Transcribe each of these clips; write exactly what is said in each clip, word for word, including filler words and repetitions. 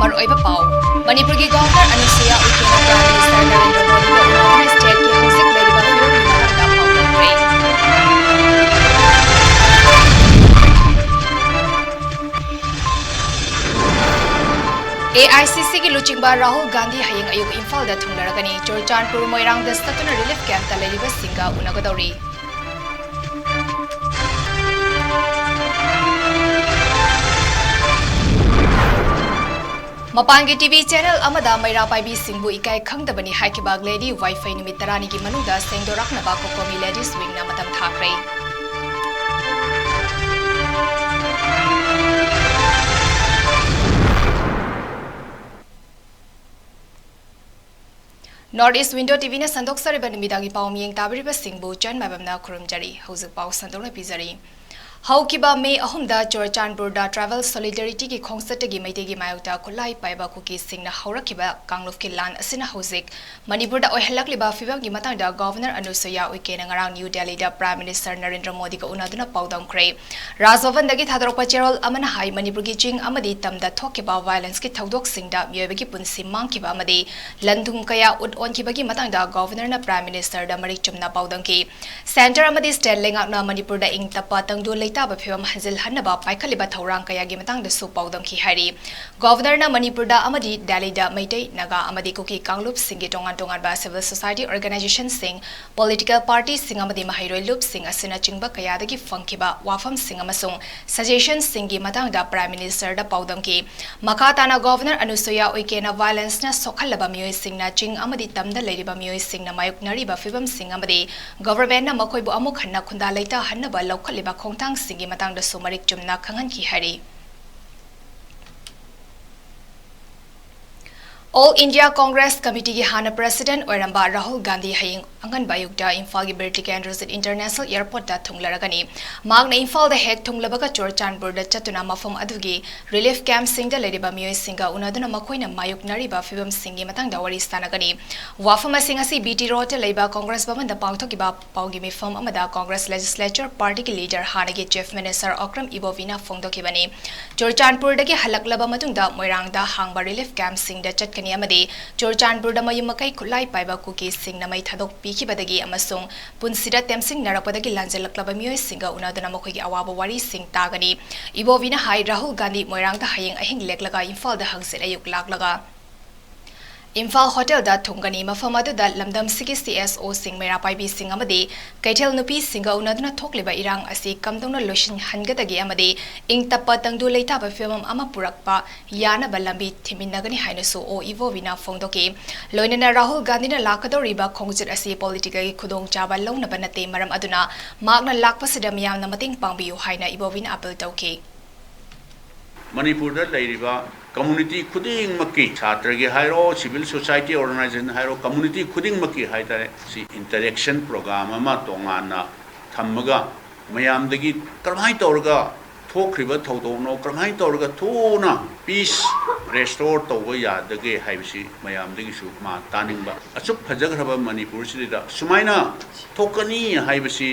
ꯃꯔꯨꯑꯣꯏꯕ ꯄꯥꯎ꯫ ꯃꯅꯤꯄꯨꯔꯒꯤ ꯒꯚꯔꯅꯔ ꯑꯅꯨꯁꯨꯌꯥ ꯎꯏꯀꯦꯅ ꯄ꯭ꯔꯥꯏꯝ ꯃꯤꯅꯤꯁꯇꯔ ꯅꯔꯦꯟꯗ꯭ꯔ ꯃꯣꯗꯤꯒ ꯎꯅꯗꯨꯅ ꯁ꯭ꯇꯦꯠꯀꯤ ꯍꯧꯖꯤꯛ ꯂꯩꯔꯤꯕ ꯐꯤꯕꯝꯒꯤ ꯃꯇꯥꯡꯗ ꯄꯥꯎ ꯇꯝꯈ꯭ꯔꯦ꯫ ꯑꯦ ꯑꯥꯏ ꯁꯤ ꯁꯤꯒꯤ ꯂꯨꯆꯤꯡꯕ ꯔꯥꯍꯨꯜ ꯒꯥꯟꯙꯤ ꯍꯌꯦꯡ ꯑꯌꯨꯛ ꯏꯝꯐꯥꯜꯗ ꯊꯨꯡꯂꯔꯒꯅꯤ꯫ ꯆꯨꯔꯆꯥꯟꯄꯨꯔ ꯃꯣꯏꯔꯥꯡꯗ ꯆꯠꯇꯨꯅ ꯔꯤꯂꯤꯐ ꯀꯦꯝꯞꯇ ꯂꯩꯔꯤꯕꯁꯤꯡꯒ ꯎꯅꯒꯗꯧꯔꯤ꯫ ꯃꯄꯥꯟꯒꯤ ꯇꯤ ꯚꯤ ꯆꯦꯅꯦꯜ ꯑꯃꯗ ꯃꯩꯔꯥ ꯄꯥꯏꯕꯤꯁꯤꯡꯕꯨ ꯏꯀꯥꯏ ꯈꯪꯗꯕꯅꯤ ꯍꯥꯏꯈꯤꯕ ꯒ꯭ꯂꯦꯗꯤ ꯋꯥꯏꯐꯩ ꯅꯨꯃꯤꯠ ꯇꯔꯥꯅꯤꯒꯤ ꯃꯅꯨꯡꯗ ꯁꯦꯡꯗꯣꯔꯛꯅꯕ ꯀꯣꯀꯣꯃꯤ ꯂꯦꯗꯤꯁ ꯋꯤꯡꯅ ꯃꯇꯝ ꯊꯥꯈ꯭ꯔꯦ꯫ North East Window ꯇꯤ ꯚꯤꯅ ꯁꯟꯗꯣꯛꯆꯔꯤꯕ ꯅꯨꯃꯤꯗꯥꯡꯒꯤ ꯄꯥꯎ ꯃꯤꯠꯌꯦꯡ ꯇꯥꯕꯤꯔꯤꯕꯁꯤꯡꯕꯨ ꯆꯟ ꯃꯥꯏꯕꯝꯅ ꯈꯨꯔꯨꯝꯖꯔꯤ꯫ ꯍꯧꯖꯤꯛ ꯄꯥꯎ ꯁꯟꯗꯣꯛꯅ ꯄꯤꯖꯔꯤ꯫ ꯍꯧꯈꯤꯕ ꯃꯦ ꯑꯍꯨꯝꯗ ꯆꯨꯔꯆꯥꯟꯄꯨꯔꯗ tribal solidarity ꯒꯤ ꯈꯣꯡꯆꯠꯇꯒꯤ ꯃꯩꯇꯩꯒꯤ ꯃꯥꯌꯣꯛꯇ ꯈꯨꯠꯂꯥꯏ ꯄꯥꯏꯕ ꯀꯨꯀꯤꯁꯤꯡꯅ ꯍꯧꯔꯛꯈꯤꯕ ꯀꯥꯡꯂꯨꯞꯀꯤ ꯂꯥꯟ ꯑꯁꯤꯅ ꯍꯧꯖꯤꯛ ꯃꯅꯤꯄꯨꯔꯗ ꯑꯣꯏꯍꯜꯂꯛꯂꯤꯕ ꯐꯤꯕꯝꯒꯤ ꯃꯇꯥꯡꯗ ꯒꯚꯔꯅꯔ ꯑꯅꯨꯁꯨꯌꯥ ꯎꯏꯀꯦꯅ ꯉꯔꯥꯡ ꯅ꯭ꯌꯨ ꯗꯦꯜꯂꯤꯗ ꯄ꯭ꯔꯥꯏꯝ ꯃꯤꯅꯤꯁꯇꯔ ꯅꯔꯦꯟꯗ꯭ꯔ ꯃꯣꯗꯤꯒ ꯎꯅꯗꯨꯅ ꯄꯥꯎꯗꯝꯈ꯭ꯔꯦ꯫ ꯔꯥꯖ ꯚꯕꯟꯗꯒꯤ ꯊꯥꯗꯣꯔꯛꯄ ꯆꯦꯔꯣꯜ ꯑꯃꯅ ꯍꯥꯏ, ꯃꯅꯤꯄꯨꯔꯒꯤ ꯆꯤꯡ ꯑꯃꯗꯤ ꯇꯝꯗ ꯊꯣꯛꯈꯤꯕ violence ꯀꯤ ꯊꯧꯗꯣꯛꯁꯤꯡꯗ ꯃꯤꯑꯣꯏꯕꯒꯤ ꯄꯨꯟꯁꯤ ꯃꯥꯡꯈꯤꯕ ꯑꯃꯗꯤ ꯂꯟ ꯊꯨꯝ ꯀꯌꯥ ꯎꯠ ꯑꯣꯟꯈꯤꯕꯒꯤ ꯃꯇꯥꯡꯗ ꯒꯚꯔꯅꯔꯅ ꯄ꯭ꯔꯥꯏꯝ ꯃꯤꯅꯤꯁꯇꯔꯗ ꯃꯔꯤꯛ ꯆꯨꯝꯅ ꯄꯥꯎꯗꯝꯈꯤ꯫ ꯁꯦꯟꯇꯔ ꯑꯃꯗꯤ ꯁ꯭ꯇꯦꯠ ꯂꯩꯉꯥꯛꯅ ꯃꯅꯤꯄꯨꯔꯗ ꯏꯪ ꯇꯞꯄ ꯇꯪꯗꯨ ꯂꯩꯇꯥꯕ ꯐꯤꯕꯝ ꯍꯟꯖꯤꯜꯍꯟꯅꯕ ꯄꯥꯏꯈꯠꯂꯤꯕ ꯊꯧꯔꯥꯡ ꯀꯌꯥꯒꯤ ꯃꯇꯥꯡꯗꯁꯨ ꯄꯥꯎꯗꯝꯈꯤ ꯍꯥꯏꯔꯤ꯫ ꯒꯚꯔꯅꯔꯅ ꯃꯅꯤꯄꯨꯔꯗ ꯑꯃꯗꯤ ꯗꯦꯜꯂꯤꯗ ꯃꯩꯇꯩ, ꯅꯥꯒꯥ ꯑꯃꯗꯤ ꯀꯨꯀꯤ ꯀꯥꯡꯂꯨꯞꯁꯤꯡꯒꯤ ꯇꯣꯉꯥꯟ ꯇꯣꯉꯥꯟꯕ civil society organization ꯁꯤꯡ, political party ꯁꯤꯡ ꯑꯃꯗꯤ ꯃꯍꯩꯔꯣꯏ ꯂꯨꯞꯁꯤꯡ ꯑꯁꯤꯅꯆꯤꯡꯕ ꯀꯌꯥꯗꯒꯤ ꯐꯪꯈꯤꯕ ꯋꯥꯐꯝꯁꯤꯡ ꯑꯃꯁꯨꯡ suggestion ꯁꯤꯡꯒꯤ ꯃꯇꯥꯡꯗ ꯄ꯭ꯔꯥꯏꯝ ꯃꯤꯅꯤꯁꯇꯔꯗ ꯄꯥꯎꯗꯝꯈꯤ꯫ ꯃꯈꯥ ꯇꯥꯅ ꯒꯚꯔꯅꯔ ꯑꯅꯨꯁꯨꯌꯥ ꯎꯏꯀꯦꯅ violence ꯅ ꯁꯣꯛꯍꯜꯂꯕ ꯃꯤꯑꯣꯏꯁꯤꯡꯅ ꯆꯤꯡ ꯑꯃꯗꯤ ꯇꯝꯗ ꯂꯩꯔꯤꯕ ꯃꯤꯑꯣꯏꯁꯤꯡꯅ ꯃꯥꯌꯣꯛꯅꯔꯤꯕ ꯐꯤꯕꯝꯁꯤꯡ ꯑꯃꯗꯤ ꯒꯚꯔꯅꯃꯦꯟꯠꯅ ꯃꯈꯣꯏꯕꯨ ꯑꯃꯨꯛ ꯍꯟꯅ ꯈꯨꯟꯗꯥ ꯂꯩꯇꯥꯍꯟꯅꯕ ꯂꯧꯈꯠꯂꯤꯕ ꯈꯣꯡꯊꯥꯡꯁꯤꯡꯒꯤ ꯃꯇꯥꯡꯗꯁꯨ ꯃꯔꯤꯛ ꯆꯨꯝꯅ ꯈꯪꯍꯟꯈꯤ ꯍꯥꯏꯔꯤ꯫ All India Congress Committee ꯒꯤ ꯍꯥꯟꯅ president ꯑꯣꯏꯔꯝꯕ ꯔꯥꯍꯨꯜ ꯒꯥꯟꯙꯤ ꯍꯌꯦꯡ ꯑꯉꯟꯕ ꯑꯌꯨꯛꯇ ꯏꯝꯐꯥꯜꯒꯤ ꯕꯤꯔ ꯇꯤꯀꯦꯟꯗ꯭ꯔꯖꯤꯠ ꯏꯟꯇꯔꯅꯦꯁꯅꯦꯜ ꯑꯦꯌꯔꯄꯣꯔꯠꯇ ꯊꯨꯡꯂꯔꯒꯅꯤ꯫ ꯃꯍꯥꯛꯅ ꯏꯝꯐꯥꯜꯗ ꯍꯦꯛ ꯊꯨꯡꯂꯕꯒ ꯆꯨꯔꯆꯥꯟꯄꯨꯔꯗ ꯆꯠꯇꯨꯅ ꯃꯐꯝ ꯑꯗꯨꯒꯤ ꯔꯤꯂꯤꯐ ꯀꯦꯝꯞꯁꯤꯡꯗ ꯂꯩꯔꯤꯕ ꯃꯤꯑꯣꯏꯁꯤꯡꯒ ꯎꯅꯗꯨꯅ ꯃꯈꯣꯏꯅ ꯃꯥꯌꯣꯛꯅꯔꯤꯕ ꯐꯤꯕꯝꯁꯤꯡꯒꯤ ꯃꯇꯥꯡꯗ ꯋꯥꯔꯤ ꯁꯥꯟꯅꯒꯅꯤ꯫ ꯋꯥꯐꯝ ꯑꯁꯤꯡ ꯑꯁꯤ ꯕꯤ ꯇꯤ ꯔꯣꯗꯇ ꯂꯩꯕ ꯀꯣꯡꯒ꯭ꯔꯦꯁ ꯚꯕꯟꯗ ꯄꯥꯡꯊꯣꯛꯈꯤꯕ ꯄꯥꯎꯒꯤ ꯃꯤꯐꯝ ꯑꯃꯗ ꯀꯣꯡꯒ꯭ꯔꯦꯁ ꯂꯦꯖꯤꯁꯂꯦꯆꯔ ꯄꯥꯔꯇꯤꯒꯤ ꯂꯤꯗꯔ, ꯍꯥꯟꯅꯒꯤ ꯆꯤꯐ ꯃꯤꯅꯤꯁꯇꯔ ꯑꯣꯀ꯭ꯔꯝ ꯏꯕꯣꯕꯤꯅ ꯐꯣꯡꯗꯣꯛꯈꯤꯕꯅꯤ꯫ ꯆꯨꯔꯆꯥꯟꯄꯨꯔꯗꯒꯤ ꯍꯜꯂꯛꯂꯕ ꯃꯇꯨꯡꯗ ꯃꯣꯏꯔꯥꯡꯗ ꯍꯥꯡꯕ ꯔꯤꯂꯤꯐ ꯀꯦꯝꯞꯁꯤꯡꯗ ꯆꯠꯀꯅꯤ ꯑꯃꯗꯤ ꯆꯨꯔꯆꯥꯟꯄꯨꯔꯗ ꯃꯌꯨꯝ ꯃꯀꯩ ꯈꯨꯠꯂꯥꯏ ꯄꯥꯏꯕ ꯀꯨꯀꯤꯁꯤꯡꯅ ꯃꯩ ꯊꯥꯗꯣꯛꯄꯤꯈꯤꯕꯗꯒꯤ ꯑꯃꯁꯨꯡ ꯄꯨꯟꯁꯤꯗ ꯇꯦꯝꯁꯤꯡꯅꯔꯛꯄꯗꯒꯤ ꯂꯥꯟꯖꯦꯜꯂꯛꯂꯕ ꯃꯤꯑꯣꯏꯁꯤꯡꯒ ꯎꯅꯗꯨꯅ ꯃꯈꯣꯏꯒꯤ ꯑꯋꯥꯕ ꯋꯥꯔꯤꯁꯤꯡ ꯇꯥꯒꯅꯤ꯫ ꯏꯕꯣꯕꯤꯅ ꯍꯥꯏ, ꯔꯥꯍꯨꯜ ꯒꯥꯟꯙꯤ ꯃꯣꯏꯔꯥꯡꯗ ꯍꯌꯦꯡ ꯑꯍꯤꯡ ꯂꯦꯛꯂꯒ ꯏꯝꯐꯥꯜꯗ ꯍꯪꯆꯤꯠ ꯑꯌꯨꯛ ꯂꯥꯛꯂꯒ ꯏꯝꯐꯥꯜ ꯍꯣꯇꯦꯜꯗ ꯊꯨꯡꯒꯅꯤ꯫ ꯃꯐꯝ ꯑꯗꯨꯗ ꯂꯝꯗꯝꯁꯤꯒꯤ ꯁꯤ ꯑꯦꯁ ꯑꯣꯁꯤꯡ, ꯃꯩꯔꯥ ꯄꯥꯏꯕꯤꯁꯤꯡ ꯑꯃꯗꯤ ꯀꯩꯊꯦꯜ ꯅꯨꯄꯤꯁꯤꯡꯒ ꯎꯅꯗꯨꯅ ꯊꯣꯛꯂꯤꯕ ꯏꯔꯥꯡ ꯑꯁꯤ ꯀꯝꯗꯧꯅ ꯂꯣꯏꯁꯤꯟꯍꯟꯒꯗꯒꯦ ꯑꯃꯗꯤ ꯏꯪ ꯇꯞꯄ ꯇꯪꯗꯨ ꯂꯩꯇꯥꯕ ꯐꯤꯕꯝ ꯑꯃ ꯄꯨꯔꯛꯄ ꯌꯥꯅꯕ ꯂꯝꯕꯤ ꯊꯤꯃꯤꯟꯅꯒꯅꯤ ꯍꯥꯏꯅꯁꯨ ꯑꯣ ꯏꯕꯣꯕꯤꯅ ꯐꯣꯡꯗꯣꯛꯈꯤ꯫ ꯂꯣꯏꯅꯅ ꯔꯥꯍꯨꯜ ꯒꯥꯟꯙꯤꯅ ꯂꯥꯛꯀꯗꯧꯔꯤꯕ ꯈꯣꯡꯆꯠ ꯑꯁꯤ ꯄꯣꯂꯤꯇꯤꯀꯦꯜꯒꯤ ꯈꯨꯗꯣꯡꯆꯥꯕ ꯂꯧꯅꯕ ꯅꯠꯇꯦ, ꯃꯔꯝ ꯑꯗꯨꯅ ꯃꯍꯥꯛꯅ ꯂꯥꯛꯄꯁꯤꯗ ꯃꯤꯌꯥꯝꯅ ꯃꯇꯦꯡ ꯄꯥꯡꯕꯤꯌꯨ ꯍꯥꯏꯅ ꯏꯕꯣꯕꯤꯅ ꯑꯄꯤꯜ ꯇꯧꯈꯤ꯫ ꯃꯅꯤꯄꯨꯔꯗ ꯂꯩꯔꯤꯕ ꯀꯝꯃꯨꯅꯤꯇꯤ ꯈꯨꯗꯤꯡꯃꯛꯀꯤ, ꯁꯥꯇ꯭ꯔꯒꯤ ꯍꯥꯏꯔꯣ, ꯁꯤꯚꯤꯜ ꯁꯣꯁꯥꯏꯇꯤ ꯑꯣꯔꯒꯅꯥꯏꯖꯦꯁꯟ ꯍꯥꯏꯔꯣ, ꯀꯝꯃꯨꯅꯤꯇꯤ ꯈꯨꯗꯤꯡꯃꯛꯀꯤ ꯍꯥꯏꯇꯥꯔꯦ, ꯁꯤ ꯏꯟꯇꯔꯦꯛꯁꯟ ꯄ꯭ꯔꯣꯒ꯭ꯔꯥꯝ ꯑꯃ ꯇꯣꯉꯥꯟꯅ ꯊꯝꯃꯒ ꯃꯌꯥꯝꯗꯒꯤ ꯀꯔꯝꯍꯥꯏꯅ ꯇꯧꯔꯒ ꯊꯣꯛꯈ꯭ꯔꯤꯕ ꯊꯧꯗꯣꯛꯅꯣ, ꯀꯔꯝꯍꯥꯏꯅ ꯇꯧꯔꯒ ꯊꯨꯅ ꯄꯤꯁ ꯔꯦꯁꯇꯣꯔ ꯇꯧꯕ ꯌꯥꯗꯒꯦ ꯍꯥꯏꯕꯁꯤ ꯃꯌꯥꯝꯗꯒꯤꯁꯨ ꯃꯥ ꯇꯥꯅꯤꯡꯕ꯫ ꯑꯁꯨꯛ ꯐꯖꯈ꯭ꯔꯕ ꯃꯅꯤꯄꯨꯔꯁꯤꯗ ꯁꯨꯃꯥꯏꯅ ꯊꯣꯛꯀꯅꯤ ꯍꯥꯏꯕꯁꯤ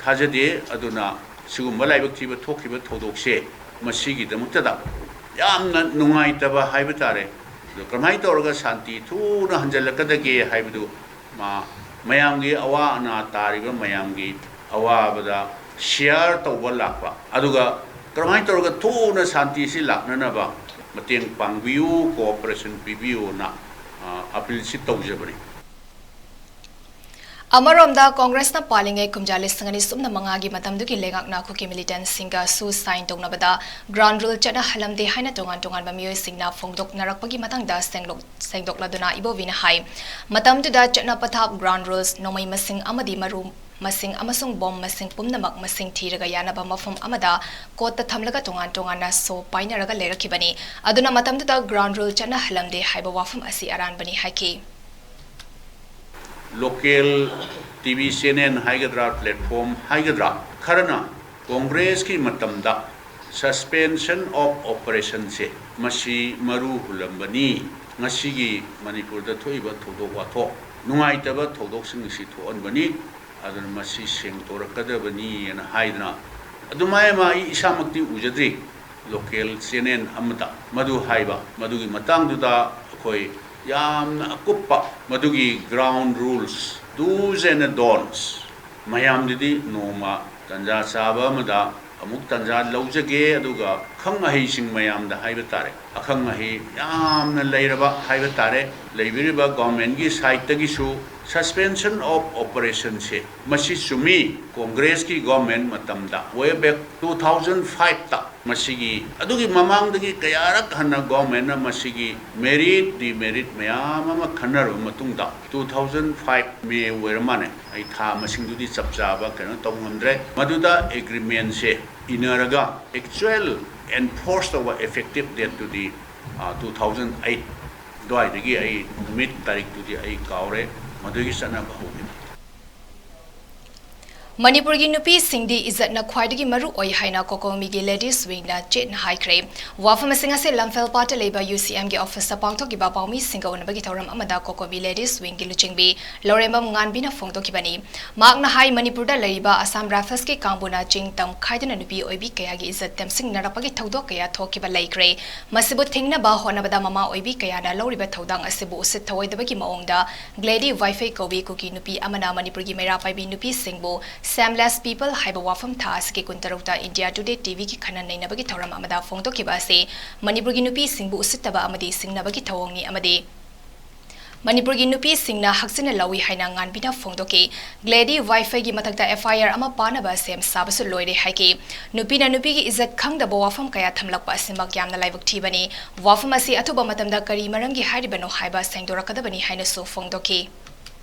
ꯊꯥꯖꯗꯦ꯫ ꯑꯗꯨꯅ ꯁꯤꯒꯨꯝꯕ ꯂꯥꯏꯕꯛ ꯊꯤꯕ ꯊꯣꯛꯈꯤꯕ ꯊꯧꯗꯣꯛꯁꯦ ꯃꯁꯤꯒꯤꯗꯃꯛꯇꯗ ꯌꯥꯝꯅ ꯅꯨꯡꯉꯥꯏꯇꯕ ꯍꯥꯏꯕ ꯇꯥꯔꯦ꯫ ꯑꯗꯨ ꯀꯔꯝꯍꯥꯏꯅ ꯇꯧꯔꯒ ꯁꯥꯟꯇꯤ ꯊꯨꯅ ꯍꯟꯖꯤꯜꯂꯛꯀꯗꯒꯦ ꯍꯥꯏꯕꯗꯨ ꯃꯥ-, ꯃꯌꯥꯝꯒꯤ ꯑꯋꯥ ꯑꯅꯥ ꯇꯥꯔꯤꯕ ꯃꯌꯥꯝꯒꯤ ꯑꯋꯥꯕꯗ ꯁꯤꯌꯥꯔ ꯇꯧꯕ ꯂꯥꯛꯄ, ꯑꯗꯨꯒ ꯀꯔꯝꯍꯥꯏꯅ ꯇꯧꯔꯒ ꯊꯨꯅ ꯁꯥꯟꯇꯤꯁꯤ ꯂꯥꯛꯅꯅꯕ ꯃꯇꯦꯡ ꯄꯥꯡꯕꯤꯌꯨ, ꯀꯣꯑꯣꯄꯔꯦꯁꯟ ꯄꯤꯕꯤꯌꯨꯅ, ꯑ, ꯑꯄꯤꯜꯁꯤ ꯇꯧꯖꯕꯅꯤ꯫ ꯑꯃꯔꯣꯝꯗ, ꯀꯣꯡꯒ꯭ꯔꯦꯁꯅ ꯄꯥꯜꯂꯤꯉꯩ ꯀꯨꯝꯖꯥ ꯂꯤꯁꯤꯡ ꯑꯅꯤ ꯁꯨꯞꯅ ꯃꯉꯥꯒꯤ ꯃꯇꯝꯗꯨꯒꯤ ꯂꯩꯉꯥꯛꯅ ꯀꯨꯀꯤ ꯃꯤꯂꯤꯇꯦꯟꯠꯁꯤꯡꯒ ꯁꯨ ꯁꯥꯏꯟ ꯇꯧꯅꯕꯗ ꯒ꯭ꯔꯥꯎꯟ ꯔꯨꯜ ꯆꯠꯅꯍꯜꯂꯝꯗꯦ ꯍꯥꯏꯅ ꯇꯣꯉꯥꯟ ꯇꯣꯉꯥꯟꯕ ꯃꯤꯑꯣꯏꯁꯤꯡꯅ ꯐꯣꯡꯗꯣꯛꯅꯔꯛꯄꯒꯤ ꯃꯇꯥꯡꯗ ꯁꯦꯡꯗꯣꯛ-, ꯁꯦꯡꯗꯣꯛꯂꯗꯨꯅ ꯏꯕꯣꯕꯤꯅ ꯍꯥꯏ, ꯃꯇꯝꯗꯨꯗ ꯆꯠꯅ ꯄꯊꯥꯞ, ꯒ꯭ꯔꯥꯎꯟ ꯔꯨꯜꯁ, ꯅꯣꯡꯃꯩ ꯃꯁꯤꯡ ꯑꯃꯗꯤ ꯃꯔꯨ ꯃꯁꯤꯡ ꯑꯃꯁꯨꯡ ꯕꯣꯝ ꯃꯁꯤꯡ ꯄꯨꯝꯅꯃꯛ ꯃꯁꯤꯡ ꯊꯤꯔꯒ ꯌꯥꯅꯕ ꯃꯐꯝ ꯑꯃꯗ ꯀꯣꯠꯇ ꯊꯝꯂꯒ ꯇꯣꯉꯥꯟ ꯇꯣꯉꯥꯟꯅ ꯁꯣ ꯄꯥꯏꯅꯔꯒ ꯂꯩꯔꯛꯈꯤꯕꯅꯤ꯫ ꯑꯗꯨꯅ ꯃꯇꯝꯗꯨꯗ ꯒ꯭ꯔꯥꯎꯟ ꯔꯨꯜ ꯆꯠꯅꯍꯜꯂꯝꯗꯦ ꯍꯥꯏꯕ ꯋꯥꯐꯝ ꯑꯁꯤ ꯑꯔꯥꯟꯕꯅꯤ ꯍꯥꯏꯈꯤ꯫ Local T V channel ꯍꯥꯏꯒꯗ꯭ꯔꯥ, platform ꯍꯥꯏꯒꯗ꯭ꯔꯥ, ꯈꯔꯅ ꯀꯣꯡꯒ꯭ꯔꯦꯁꯀꯤ ꯃꯇꯝꯗ suspension of operationꯁꯦ ꯃꯁꯤ ꯃꯔꯨ ꯍꯨꯜꯂꯝꯕꯅꯤ, ꯉꯁꯤꯒꯤ ꯃꯅꯤꯄꯨꯔꯗ ꯊꯣꯛꯏꯕ ꯊꯧꯗꯣꯛ ꯋꯥꯊꯣꯛ, ꯅꯨꯡꯉꯥꯏꯇꯕ ꯊꯧꯗꯣꯛꯁꯤꯡ ꯑꯁꯤ ꯊꯣꯛꯍꯟꯕꯅꯤ, ꯑꯗꯨꯅ ꯃꯁꯤ ꯁꯦꯡꯗꯣꯔꯛꯀꯗꯕꯅꯤꯅ ꯍꯥꯏꯗꯅ, ꯑꯗꯨꯃꯥꯏꯅ ꯑꯩ ꯏꯁꯥꯃꯛꯇꯤ ꯎꯖꯗ꯭ꯔꯤ꯫ Local channel ꯑꯃꯗ ꯃꯗꯨ ꯍꯥꯏꯕ, ꯃꯗꯨꯒꯤ ꯃꯇꯥꯡꯗꯨꯗ ꯑꯩꯈꯣꯏ ꯌꯥꯝꯅ ꯑꯀꯨꯞꯄ ꯃꯗꯨꯒꯤ ground rules, do's and don'ts ꯃꯌꯥꯝꯗꯨꯗꯤ ꯅꯣꯡꯃ ꯇꯟꯖꯥ ꯆꯥꯕ ꯑꯃꯗ ꯑꯃꯨꯛ ꯇꯟꯖꯥ ꯂꯧꯖꯒꯦ, ꯑꯗꯨꯒ ꯑꯈꯪ ꯑꯍꯩꯁꯤꯡ ꯃꯌꯥꯝꯗ ꯍꯥꯏꯕ ꯇꯥꯔꯦ, ꯑꯈꯪ ꯑꯍꯩ ꯌꯥꯝꯅ ꯂꯩꯔꯕ ꯍꯥꯏꯕ ꯇꯥꯔꯦ, ꯂꯩꯕꯤꯔꯤꯕ governmentꯀꯤ sideꯇꯒꯤꯁꯨ suspension of operationꯁꯦ ꯃꯁꯤ ꯆꯨꯝꯃꯤ, ꯀꯣꯡꯒ꯭ꯔꯦꯁꯀꯤ government ꯃꯇꯝꯗ, way back two thousand fiveꯇ ꯃꯁꯤꯒꯤ, ꯑꯗꯨꯒꯤ ꯃꯃꯥꯡꯗꯒꯤ ꯀꯌꯥꯔꯛ ꯍꯟꯅ governmentꯅ ꯃꯁꯤꯒꯤ merit demerit ꯃꯌꯥꯝ ꯑꯃ ꯈꯟꯅꯔꯕ ꯃꯇꯨꯡꯗ, two thousand five May ꯑꯣꯏꯔ ꯃꯥꯜꯂꯦ, ꯑꯩ ꯊꯥ ꯃꯁꯤꯡꯗꯨꯗꯤ ꯆꯞ ꯆꯥꯕ ꯀꯩꯅꯣ ꯇꯧꯕ ꯉꯝꯗ꯭ꯔꯦ, ꯃꯗꯨꯗ agreementꯁꯦ ꯏꯅꯔꯒ actual enforce ꯇꯧꯕ effective dateꯇꯨꯗꯤ, ꯑ, two thousand eight ꯑꯗꯨꯋꯥꯏꯗꯒꯤ, ꯑꯩ ꯅꯨꯃꯤꯠ ꯇꯥꯔꯤꯛꯇꯨꯗꯤ ꯑꯩ ꯀꯥꯎꯔꯦ, ꯃꯗꯨꯒꯤ ꯆꯠꯅꯕ ꯍꯧꯈꯤꯕ꯫ ꯃꯅꯤꯄꯨꯔꯒꯤ ꯅꯨꯄꯤꯁꯤꯡꯗꯤ ꯏꯖꯠꯅ ꯈ꯭ꯋꯥꯏꯗꯒꯤ ꯃꯔꯨ ꯑꯣꯏ ꯍꯥꯏꯅ COCOMIꯒꯤ Ladies Wingꯅ ꯆꯦꯠꯅ ꯍꯥꯏꯈ꯭ꯔꯦ꯫ ꯋꯥꯐꯝ ꯑꯁꯤꯡ ꯑꯁꯤ ꯂꯝꯐꯦꯜꯄꯥꯠꯇ ꯂꯩꯕ UCMꯒꯤ officeꯇ ꯄꯥꯡꯊꯣꯛꯈꯤꯕ ꯄꯥꯎꯃꯤꯁꯤꯡꯒ ꯎꯅꯕꯒꯤ ꯊꯧꯔꯝ ꯑꯃꯗ COCOMI Ladies Wingꯒꯤ ꯂꯨꯆꯤꯡꯕꯤ ꯂꯧꯔꯦꯝꯕꯝ ꯉꯥꯟꯕꯤꯅ ꯐꯣꯡꯗꯣꯛꯈꯤꯕꯅꯤ꯫ ꯃꯍꯥꯛꯅ ꯍꯥꯏ, ꯃꯅꯤꯄꯨꯔꯗ ꯂꯩꯔꯤꯕ Assam Riflesꯀꯤ ꯀꯥꯡꯕꯨꯅ ꯆꯤꯡ ꯇꯝ ꯈꯥꯏꯗꯨꯅ ꯅꯨꯄꯤ ꯑꯣꯏꯕꯤ ꯀꯌꯥꯒꯤ ꯏꯖꯠ ꯇꯦꯝꯁꯤꯡꯅꯔꯛꯄꯒꯤ ꯊꯧꯗꯣꯛ ꯀꯌꯥ ꯊꯣꯛꯈꯤꯕ ꯂꯩꯈ꯭ꯔꯦ꯫ ꯃꯁꯤꯕꯨ ꯊꯤꯡꯅꯕ ꯍꯣꯠꯅꯕꯗ ꯃꯃꯥ ꯑꯣꯏꯕꯤ ꯀꯌꯥꯅ ꯂꯧꯔꯤꯕ ꯊꯧꯗꯥꯡ ꯑꯁꯤꯕꯨ ꯎꯁꯤꯠ ꯊꯑꯣꯏꯗꯕꯒꯤ ꯃꯑꯣꯡꯗ ꯒ꯭ꯂꯦꯗꯤ ꯋꯥꯏꯐꯩ ꯀꯧꯕꯤ ꯀꯨꯀꯤ ꯅꯨꯄꯤ ꯑꯃꯅ ꯃꯅꯤꯄꯨꯔꯒꯤ ꯃꯩꯔꯥ ꯄꯥꯏꯕꯤ ꯅꯨꯄꯤꯁꯤꯡꯕꯨ shameless people ꯍꯥꯏꯕ ꯋꯥꯐꯝ ꯊꯥ ꯑꯁꯤꯒꯤ ꯀꯨꯟꯇꯔꯨꯛꯇ India Today TVꯒꯤ ꯈꯟꯅ ꯅꯩꯅꯕꯒꯤ ꯊꯧꯔꯝ ꯑꯃꯗ ꯐꯣꯡꯗꯣꯛꯈꯤꯕ ꯑꯁꯤ ꯃꯅꯤꯄꯨꯔꯒꯤ ꯅꯨꯄꯤꯁꯤꯡꯕꯨ ꯎꯁꯤꯠꯇꯕ ꯑꯃꯗꯤ ꯁꯤꯡꯅꯕꯒꯤ ꯊꯧꯑꯣꯡꯅꯤ ꯑꯃꯗꯤ ꯃꯅꯤꯄꯨꯔꯒꯤ ꯅꯨꯄꯤꯁꯤꯡꯅ ꯍꯛꯆꯤꯟꯅ ꯂꯧꯏ ꯍꯥꯏꯅ ꯉꯥꯟꯕꯤꯅ ꯐꯣꯡꯗꯣꯛꯈꯤ꯫ ꯒ꯭ꯂꯦꯗꯤ ꯋꯥꯏꯐꯩꯒꯤ ꯃꯊꯛꯇ FIR ꯑꯃ ꯄꯥꯅꯕ ꯁꯦꯝ ꯁꯥꯕꯁꯨ ꯂꯣꯏꯔꯦ ꯍꯥꯏꯈꯤ꯫ ꯅꯨꯄꯤꯅ ꯅꯨꯄꯤꯒꯤ ꯏꯖꯠ ꯈꯪꯗꯕ ꯋꯥꯐꯝ ꯀꯌꯥ ꯊꯝꯂꯛꯄ ꯑꯁꯤꯃꯛ ꯌꯥꯝꯅ ꯂꯥꯏꯕꯛ ꯊꯤꯕꯅꯤ꯫ ꯋꯥꯐꯝ ꯑꯁꯤ ꯑꯊꯨꯕ ꯃꯇꯝꯗ ꯀꯔꯤ ꯃꯔꯝꯒꯤ ꯍꯥꯏꯔꯤꯕꯅꯣ ꯍꯥꯏꯕ ꯁꯦꯡꯗꯣꯔꯛꯀꯗꯕꯅꯤ ꯍꯥꯏꯅꯁꯨ ꯐꯣꯡꯗꯣꯛꯈꯤ꯫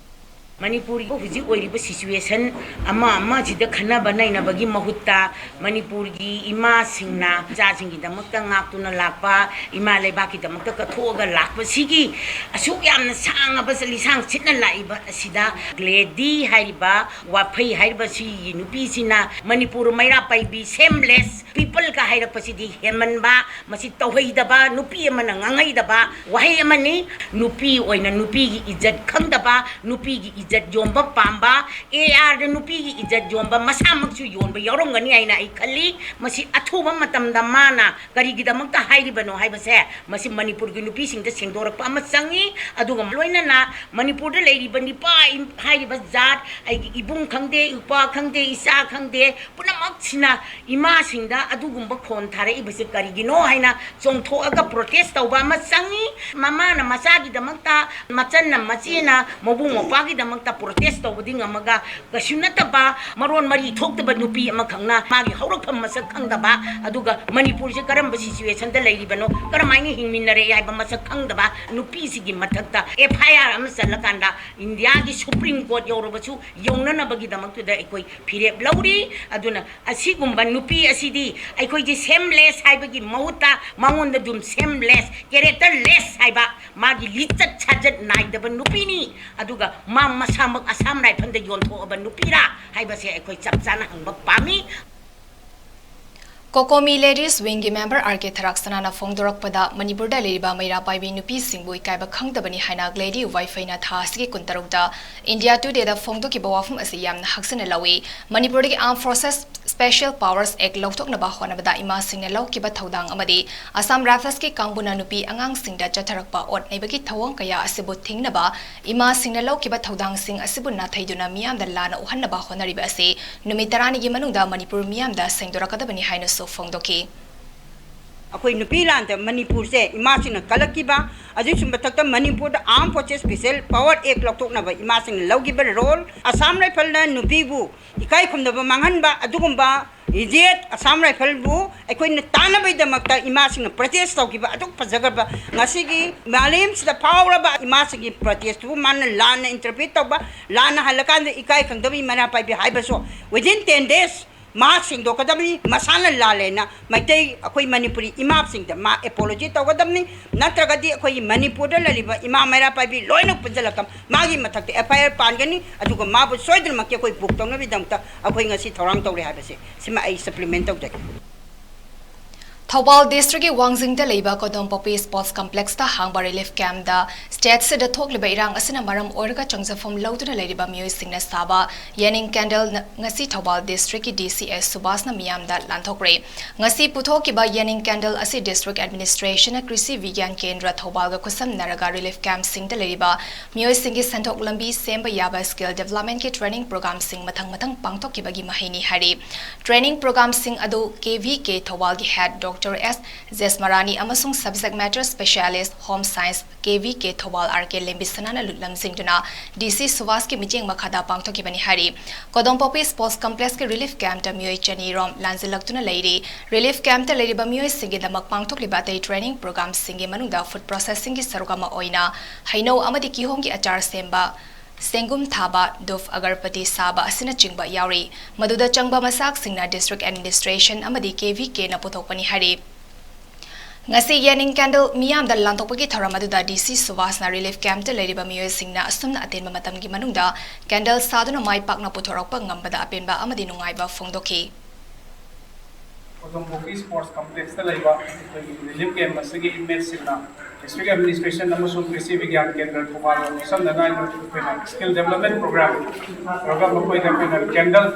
ꯃꯅꯤꯄꯨꯔꯒꯤ ꯍꯧꯖꯤꯛ ꯑꯣꯏꯔꯤꯕ situation ꯑꯃ ꯑꯃꯁꯤꯗ ꯈꯟꯅꯕ ꯅꯩꯅꯕꯒꯤ ꯃꯍꯨꯠꯇ, ꯃꯅꯤꯄꯨꯔꯒꯤ ꯏꯃꯥꯁꯤꯡꯅ ꯏꯆꯥꯁꯤꯡꯒꯤꯗꯃꯛꯇ ꯉꯥꯛꯇꯨꯅ ꯂꯥꯛꯄ, ꯏꯃꯥ ꯂꯩꯕꯥꯛꯀꯤꯗꯃꯛꯇ ꯀꯠꯊꯣꯛꯑꯒ ꯂꯥꯛꯄꯁꯤꯒꯤ ꯑꯁꯨꯛ ꯌꯥꯝꯅ ꯁꯥꯡꯉꯕ ꯂꯤꯁꯥꯡ ꯁꯤꯠꯅ ꯂꯥꯛꯏꯕ ꯑꯁꯤꯗ, ꯒ꯭ꯂꯦꯗꯤ ꯍꯥꯏꯔꯤꯕ ꯋꯥꯐꯩ ꯍꯥꯏꯔꯤꯕ ꯁꯤꯒꯤ ꯅꯨꯄꯤꯁꯤꯅ ꯃꯅꯤꯄꯨꯔ ꯃꯩꯔꯥ ꯄꯥꯏꯕꯤ shameless peopleꯒ ꯍꯥꯏꯔꯛꯄꯁꯤꯗꯤ ꯍꯦꯟꯃꯟꯕ, ꯃꯁꯤ ꯇꯧꯍꯩꯗꯕ, ꯅꯨꯄꯤ ꯑꯃꯅ ꯉꯥꯡꯍꯩꯗꯕ ꯋꯥꯍꯩ ꯑꯃꯅꯤ꯫ ꯅꯨꯄꯤ ꯑꯣꯏꯅ ꯅꯨꯄꯤꯒꯤ ꯏꯖꯠ ꯈꯪꯗꯕ, ꯅꯨꯄꯤꯒꯤ ꯏꯖꯠ ꯌꯣꯟꯕ ꯄꯥꯝꯕ, ARꯗ ꯅꯨꯄꯤꯒꯤ ꯏꯖꯠ ꯌꯣꯟꯕ, ꯃꯁꯥꯃꯛꯁꯨ ꯌꯣꯟꯕ ꯌꯥꯎꯔꯝꯒꯅꯤ ꯍꯥꯏꯅ ꯑꯩ ꯈꯜꯂꯤ꯫ ꯃꯁꯤ ꯑꯊꯨꯕ ꯃꯇꯝꯗ ꯃꯥꯅ ꯀꯔꯤꯒꯤꯗꯃꯛꯇ ꯍꯥꯏꯔꯤꯕꯅꯣ ꯍꯥꯏꯕꯁꯦ, ꯃꯁꯤ ꯃꯅꯤꯄꯨꯔꯒꯤ ꯅꯨꯄꯤꯁꯤꯡꯗ ꯁꯦꯡꯗꯣꯔꯛꯄ ꯑꯃ ꯆꯪꯉꯤ꯫ ꯑꯗꯨꯒ ꯂꯣꯏꯅꯅ ꯃꯅꯤꯄꯨꯔꯗ ꯂꯩꯔꯤꯕ ꯅꯤꯄꯥ ꯏꯝ-, ꯍꯥꯏꯔꯤꯕ ꯖꯥꯠ, ꯑꯩꯒꯤ ꯏꯕꯨꯡ ꯈꯪꯗꯦ, ꯏꯄ꯭ꯋꯥ ꯈꯪꯗꯦ, ꯏꯆꯥ ꯈꯪꯗꯦ, ꯄꯨꯝꯅꯃꯛꯁꯤꯅ ꯏꯃꯥꯁꯤꯡꯗ ꯑꯗꯨꯒꯨꯝꯕ ꯈꯣꯟ ꯊꯥꯔꯛꯏꯕꯁꯦ ꯀꯔꯤꯒꯤꯅꯣ ꯍꯥꯏꯅ ꯆꯣꯡꯊꯣꯛꯑꯒ protest ꯇꯧꯕ ꯑꯃ ꯆꯪꯉꯤ꯫ ꯃꯃꯥꯅ ꯃꯆꯥꯒꯤꯗꯃꯛꯇ, ꯃꯆꯟꯅ ꯃꯆꯦꯅ ꯃꯕꯨꯡ ꯃꯧꯄ꯭ꯋꯥꯒꯤꯗꯃꯛꯇ protest ꯇꯧꯕꯗꯤ ꯉꯝꯃꯒ, ꯀꯩꯁꯨ ꯅꯠꯇꯕ, ꯃꯔꯣꯟ ꯃꯔꯤ ꯊꯣꯛꯇꯕ ꯅꯨꯄꯤ ꯑꯃꯈꯛꯅ ꯃꯥꯒꯤ ꯍꯧꯔꯛꯐꯝ ꯃꯁꯛ ꯈꯪꯗꯕ, ꯑꯗꯨꯒ ꯃꯅꯤꯄꯨꯔꯁꯦ ꯀꯔꯝꯕ situationꯗ ꯂꯩꯔꯤꯕꯅꯣ, ꯀꯔꯝꯍꯥꯏꯅ ꯍꯤꯡꯃꯤꯟꯅꯔꯛꯏ ꯍꯥꯏꯕ ꯃꯁꯛ ꯈꯪꯗꯕ ꯅꯨꯄꯤꯁꯤꯒꯤ ꯃꯊꯛꯇ FIR ꯑꯃ ꯆꯜꯂꯀꯥꯟꯗ ꯏꯟꯗꯤꯌꯥꯒꯤ Supreme Court ꯌꯧꯔꯕꯁꯨ ꯌꯧꯅꯅꯕꯒꯤꯗꯃꯛꯇꯨꯗ ꯑꯩꯈꯣꯏ ꯐꯤꯔꯦꯞ ꯂꯧꯔꯤ꯫ ꯑꯗꯨꯅ ꯑꯁꯤꯒꯨꯝꯕ ꯅꯨꯄꯤ ꯑꯁꯤꯗꯤ ꯑꯩꯈꯣꯏꯒꯤ shameless ꯍꯥꯏꯕꯒꯤ ꯃꯍꯨꯠꯇ ꯃꯉꯣꯟꯗ ꯑꯗꯨꯝ shameless, characterless ꯍꯥꯏꯕ, ꯃꯥꯒꯤ ꯂꯤꯆꯠ ꯁꯥꯖꯠ ꯅꯥꯏꯗꯕ ꯅꯨꯄꯤꯅꯤ꯫ ꯑꯗꯨꯒ ꯃꯥ ꯃꯁꯥꯃꯛ ꯑꯁꯥꯝ ꯔꯥꯏꯐꯜꯗ ꯌꯣꯟꯊꯣꯛꯑꯕ ꯅꯨꯄꯤꯔꯥ ꯍꯥꯏꯕꯁꯦ ꯑꯩꯈꯣꯏ ꯆꯞ ꯆꯥꯅ ꯍꯪꯕ ꯄꯥꯝꯃꯤ꯫ COCOMI Ladies Wingꯒꯤ member R K ꯊꯔꯥꯛꯁꯅꯥꯅ ꯐꯣꯡꯗꯣꯔꯛꯄꯗ, ꯃꯅꯤꯄꯨꯔꯗ ꯂꯩꯔꯤꯕ ꯃꯩꯔꯥ ꯄꯥꯏꯕꯤ ꯅꯨꯄꯤꯁꯤꯡꯕꯨ ꯏꯀꯥꯏꯕ ꯈꯪꯗꯕꯅꯤ ꯍꯥꯏꯅ ꯒ꯭ꯂꯦꯗꯤ ꯋꯥꯏꯐꯩꯅ ꯊꯥ ꯑꯁꯤꯒꯤ ꯀꯨꯟꯇꯔꯨꯛꯇ India Todayꯗ ꯐꯣꯡꯗꯣꯛꯈꯤꯕ ꯋꯥꯐꯝ ꯑꯁꯤ ꯌꯥꯝꯅ ꯍꯛꯆꯟꯅ ꯂꯧꯏ꯫ ꯃꯅꯤꯄꯨꯔꯗꯒꯤ Armed Forces Special Powers Act ꯂꯧꯊꯣꯛꯅꯕ ꯍꯣꯠꯅꯕꯗ ꯏꯃꯥꯁꯤꯡꯅ ꯂꯧꯈꯤꯕ ꯊꯧꯗꯥꯡ ꯑꯃꯗꯤ Assam Riflesꯀꯤ ꯀꯥꯡꯕꯨꯅ ꯅꯨꯄꯤ ꯑꯉꯥꯡꯁꯤꯡꯗ ꯆꯠꯊꯔꯛꯄ ꯑꯣꯠ ꯅꯩꯕꯒꯤ ꯊꯧꯑꯣꯡ ꯀꯌꯥ ꯑꯁꯤꯕꯨ ꯊꯤꯡꯅꯕ ꯏꯃꯥꯁꯤꯡꯅ ꯂꯧꯈꯤꯕ ꯊꯧꯗꯥꯡꯁꯤꯡ ꯑꯁꯤꯕꯨ ꯅꯥꯊꯩꯗꯨꯅ ꯃꯤꯌꯥꯝꯗ ꯂꯥꯟꯅ ꯎꯍꯟꯅꯕ ꯍꯣꯠꯅꯔꯤꯕ ꯑꯁꯤ ꯅꯨꯃꯤꯠ ꯇꯔꯥꯅꯤꯒꯤ ꯃꯅꯨꯡꯗ ꯃꯅꯤꯄꯨꯔ ꯃꯤꯌꯥꯝꯗ ꯁꯦꯡꯗꯣꯔꯛꯀꯗꯕꯅꯤ ꯍꯥꯏꯅꯁꯨ ꯐꯣꯡꯗꯣꯛꯈꯤ꯫ ꯑꯩꯈꯣꯏ ꯅꯨꯄꯤ ꯂꯥꯟꯗ ꯃꯅꯤꯄꯨꯔꯁꯦ ꯏꯃꯥꯁꯤꯡꯅ ꯀꯜꯂꯛꯈꯤꯕ, ꯑꯗꯨꯒꯤꯁꯨ ꯃꯊꯛꯇ ꯃꯅꯤꯄꯨꯔꯗ Armed Forces Special Power Act ꯂꯧꯊꯣꯛꯅꯕ ꯏꯃꯥꯁꯤꯡꯅ ꯂꯧꯈꯤꯕ ꯔꯣꯜ, ꯑꯁꯥꯝ ꯔꯥꯏꯐꯜꯅ ꯅꯨꯄꯤꯕꯨ ꯏꯀꯥꯏ ꯈꯨꯝꯅꯕ ꯃꯥꯡꯍꯟꯕ, ꯑꯗꯨꯒꯨꯝꯕ ꯏꯗꯤꯌꯦꯠ ꯑꯁꯥꯝ ꯔꯥꯏꯐꯜꯕꯨ ꯑꯩꯈꯣꯏꯅ ꯇꯥꯟꯅꯕꯒꯤꯗꯃꯛꯇ ꯏꯃꯥꯁꯤꯡꯅ ꯄ꯭ꯔꯣꯇꯦꯁ ꯇꯧꯈꯤꯕ ꯑꯗꯨꯛ ꯐꯖꯈ꯭ꯔꯕ, ꯉꯁꯤꯒꯤ ꯃꯥꯂꯦꯝꯁꯤꯗ ꯐꯥꯎꯔꯕ ꯏꯃꯥꯁꯤꯡꯒꯤ ꯄ꯭ꯔꯣꯇꯦꯁꯇꯨꯕꯨ ꯃꯥꯅ ꯂꯥꯟꯅ ꯏꯟꯇꯔꯄ꯭ꯔꯤꯠ ꯇꯧꯕ, ꯂꯥꯟꯅ ꯍꯜꯂꯀꯥꯟꯗ ꯏꯀꯥꯏ ꯈꯪꯗꯕꯒꯤ ꯃꯩꯔꯥ ꯄꯥꯏꯕꯤ ꯍꯥꯏꯕꯁꯨ within ten days ꯃꯥ ꯁꯦꯡꯗꯣꯛꯀꯗꯕꯅꯤ, ꯃꯁꯥꯅ ꯂꯥꯜꯂꯦꯅ꯫ ꯃꯩꯇꯩ, ꯑꯩꯈꯣꯏ ꯃꯅꯤꯄꯨꯔꯤ ꯏꯃꯥꯁꯤꯡꯗ ꯃꯥ ꯑꯦꯄꯣꯂꯣꯖꯤ ꯇꯧꯒꯗꯕꯅꯤ, ꯅꯠꯇ꯭ꯔꯒꯗꯤ ꯑꯩꯈꯣꯏꯒꯤ ꯃꯅꯤꯄꯨꯔꯗ ꯂꯩꯔꯤꯕ ꯏꯃꯥ ꯃꯩꯔꯥ ꯄꯥꯏꯕꯤ ꯂꯣꯏꯅ ꯄꯨꯟꯁꯤꯜꯂꯛꯀ ꯃꯥꯒꯤ ꯃꯊꯛꯇ F I R ꯄꯥꯟꯒꯅꯤ, ꯑꯗꯨꯒ ꯃꯥꯕꯨ ꯁꯣꯏꯗꯅꯃꯛꯀꯤ ꯑꯩꯈꯣꯏ ꯕꯨꯛ ꯇꯧꯅꯕꯒꯤꯗꯃꯛꯇ ꯑꯩꯈꯣꯏ ꯉꯁꯤ ꯊꯧꯔꯥꯡ ꯇꯧꯔꯤ ꯍꯥꯏꯕꯁꯦ ꯁꯤꯃ ꯑꯩ ꯁꯄ꯭ꯂꯤꯃꯦꯟ ꯇꯧꯖꯒꯦ꯫ ꯊꯧꯕꯥꯜ ꯗꯤꯁꯇ꯭ꯔꯤꯛꯀꯤ ꯋꯥꯡꯖꯤꯡꯗ ꯂꯩꯕ ꯀꯣꯗꯣꯝꯄꯣꯛꯄꯤ ꯁ꯭ꯄꯣꯔꯠꯁ ꯀꯝꯄ꯭ꯂꯦꯛꯁꯇ ꯍꯥꯡꯕ ꯔꯤꯂꯤꯐ ꯀꯦꯝꯞꯇ ꯁ꯭ꯇꯦꯠꯁꯤꯗ ꯊꯣꯛꯂꯤꯕ ꯏꯔꯥꯡ ꯑꯁꯤꯅ ꯃꯔꯝ ꯑꯣꯏꯔꯒ ꯆꯪꯖꯐꯝ ꯂꯧꯗꯨꯅ ꯂꯩꯔꯤꯕ ꯃꯤꯑꯣꯏꯁꯤꯡꯅ ꯁꯥꯕ ꯌꯦꯅꯤꯡ ꯀꯦꯟꯗꯜ ꯉꯁꯤ ꯊꯧꯕꯥꯜ ꯗꯤꯁꯇ꯭ꯔꯤꯛꯀꯤ D C S ꯁꯨꯕꯥꯁꯅ ꯃꯤꯌꯥꯝꯗ ꯂꯥꯟꯊꯣꯛꯈ꯭ꯔꯦ꯫ ꯉꯁꯤ ꯄꯨꯊꯣꯛꯈꯤꯕ ꯌꯦꯅꯤꯡ ꯀꯦꯟꯗꯜ ꯑꯁꯤ ꯗꯤꯁꯇ꯭ꯔꯤꯛ ꯑꯦꯗꯃꯤꯅꯤꯁꯇ꯭ꯔꯦꯁꯟꯅ ꯀ꯭ꯔꯤꯁꯤ ꯕꯤꯒ꯭ꯌꯥꯟ ꯀꯦꯟꯗ꯭ꯔ ꯊꯧꯕꯥꯜꯒ ꯈꯨꯠꯁꯝꯅꯔꯒ ꯔꯤꯂꯤꯐ ꯀꯦꯝꯞꯁꯤꯡꯗ ꯂꯩꯔꯤꯕ ꯃꯤꯑꯣꯏꯁꯤꯡꯒꯤ ꯁꯦꯟꯊꯣꯛ ꯂꯝꯕꯤ ꯁꯦꯝꯕ ꯌꯥꯕ ꯁ꯭ꯀꯤꯜ ꯗꯤꯕ꯭ꯂꯞꯃꯦꯟꯠꯀꯤ ꯇ꯭ꯔꯦꯅꯤꯡ ꯄ꯭ꯔꯣꯒ꯭ꯔꯥꯝꯁꯤꯡ ꯃꯊꯪ ꯃꯊꯪ ꯄꯥꯡꯊꯣꯛꯈꯤꯕꯒꯤ ꯃꯍꯩꯅꯤ ꯍꯥꯏꯔꯤ꯫ ꯇ꯭ꯔꯦꯅꯤꯡ ꯄ꯭ꯔꯣꯒ꯭ꯔꯥꯝꯁꯤꯡ ꯑꯗꯨ K V K ꯊꯧꯕꯥꯜꯒꯤ ꯍꯦꯗ ꯗꯣꯛꯇꯔ ꯑꯦꯁ ꯖꯦꯁꯃꯔꯥꯅꯤ ꯑꯃꯁꯨꯡ subject matter specialist home science K V K Thoubal R K ꯂꯦꯝꯕꯤꯁꯅꯥꯅ ꯂꯨꯠꯂꯝꯖꯤꯡꯗꯨꯅ D C ꯁꯨꯕꯥꯁꯀꯤ ꯃꯤꯠꯌꯦꯡ ꯃꯈꯥꯗ ꯄꯥꯡꯊꯣꯛꯈꯤꯕꯅꯤ ꯍꯥꯏꯔꯤ꯫ ꯀꯣꯗꯣꯝꯄꯣꯛꯄꯤ ꯁ꯭ꯄꯣꯔꯠꯁ ꯀꯝꯄ꯭ꯂꯦꯛꯁꯀꯤ ꯔꯤꯂꯤꯐ ꯀꯦꯝꯞꯇ ꯃꯤꯑꯣꯏ ꯆꯅꯤ ꯔꯣꯝ ꯂꯥꯟꯖꯤꯜꯂꯛꯇꯨꯅ ꯂꯩꯔꯤ꯫ ꯔꯤꯂꯤꯐ ꯀꯦꯝꯞꯇ ꯂꯩꯔꯤꯕ ꯃꯤꯑꯣꯏꯁꯤꯡꯒꯤꯗꯃꯛ ꯄꯥꯡꯊꯣꯛꯂꯤꯕ ꯑꯇꯩ ꯇ꯭ꯔꯦꯅꯤꯡ ꯄ꯭ꯔꯣꯒ꯭ꯔꯥꯝꯁꯤꯡꯒꯤ ꯃꯅꯨꯡꯗ ꯐꯨꯗ ꯄ꯭ꯔꯣꯁꯦꯁꯤꯡꯒꯤ ꯁꯔꯨꯛ ꯑꯃ ꯑꯣꯏꯅ ꯍꯩꯅꯧ ꯑꯃꯗꯤ ꯀꯤꯍꯣꯝꯒꯤ ꯑꯆꯥꯔ ꯁꯦꯝꯕ, ꯁꯦꯡꯒꯨꯝ ꯊꯥꯕ, ꯙꯨꯞ ꯑꯒꯔꯕꯇꯤ ꯁꯥꯕ ꯑꯁꯤꯅꯆꯤꯡꯕ ꯌꯥꯎꯔꯤ꯫ ꯃꯗꯨꯗ ꯆꯪꯕ ꯃꯆꯥꯛꯁꯤꯡꯅ ꯗꯤꯁꯇ꯭ꯔꯤꯛ ꯑꯦꯗꯃꯤꯅꯤꯁꯇ꯭ꯔꯦꯁꯟ ꯑꯃꯗꯤ K V K ꯅ ꯄꯨꯊꯣꯛꯄꯅꯤ ꯍꯥꯏꯔꯤ꯫ ꯉꯁꯤ ꯌꯦꯅꯤꯡ ꯀꯦꯟꯗꯜ ꯃꯤꯌꯥꯝꯗ ꯂꯥꯟꯊꯣꯛꯄꯒꯤ ꯊꯧꯔꯝ ꯑꯗꯨꯗ D C ꯁꯨꯕꯥꯁꯅ ꯔꯤꯂꯤꯐ ꯀꯦꯝꯞꯇ ꯂꯩꯔꯤꯕ ꯃꯤꯑꯣꯏꯁꯤꯡꯅ ꯑꯁꯨꯝꯅ ꯑꯇꯦꯟꯕ ꯃꯇꯝꯒꯤ ꯃꯅꯨꯡꯗ ꯀꯦꯟꯗꯜ ꯁꯥꯗꯨꯅ ꯃꯥꯏ ꯄꯥꯛꯅ ꯄꯨꯊꯣꯔꯛꯄ ꯉꯝꯕꯗ ꯑꯄꯦꯟꯕ ꯑꯃꯗꯤ ꯅꯨꯡꯉꯥꯏꯕ ꯐꯣꯡꯗꯣꯛꯈꯤ꯫ ꯀꯣꯗꯣꯝꯄꯣꯛꯄꯤ ꯁ꯭ꯄꯣꯔꯠꯁ ꯀꯝꯄ꯭ꯂꯦꯛꯁꯇ ꯂꯩꯕ ꯑꯩꯈꯣꯏꯒꯤ ꯔꯤꯂꯤꯐ ꯀꯦꯝꯞ ꯑꯁꯤꯒꯤ ꯏꯟꯃꯦꯠꯁꯤꯡꯅ ꯗꯤꯁꯇ꯭ꯔꯤꯛ ꯑꯦꯗꯃꯤꯅꯤꯁꯇ꯭ꯔꯦꯁꯟ ꯑꯃꯁꯨꯡ ꯀ꯭ꯔꯤꯁꯤ ꯕꯤꯒ꯭ꯌꯥꯟ ꯀꯦꯟꯗ꯭ꯔ ꯊꯧꯕꯥꯜꯒ ꯈꯨꯠꯁꯝꯅꯅ ꯑꯩꯈꯣꯏꯅ ꯁ꯭ꯀꯤꯜ ꯗꯤꯕ꯭ꯂꯞꯃꯦꯟꯠ ꯄ꯭ꯔꯣꯒ꯭ꯔꯥꯝ ꯇꯧꯔꯒ ꯃꯈꯣꯏꯗ ꯑꯩꯈꯣꯏꯅ ꯀꯦꯟꯗꯜ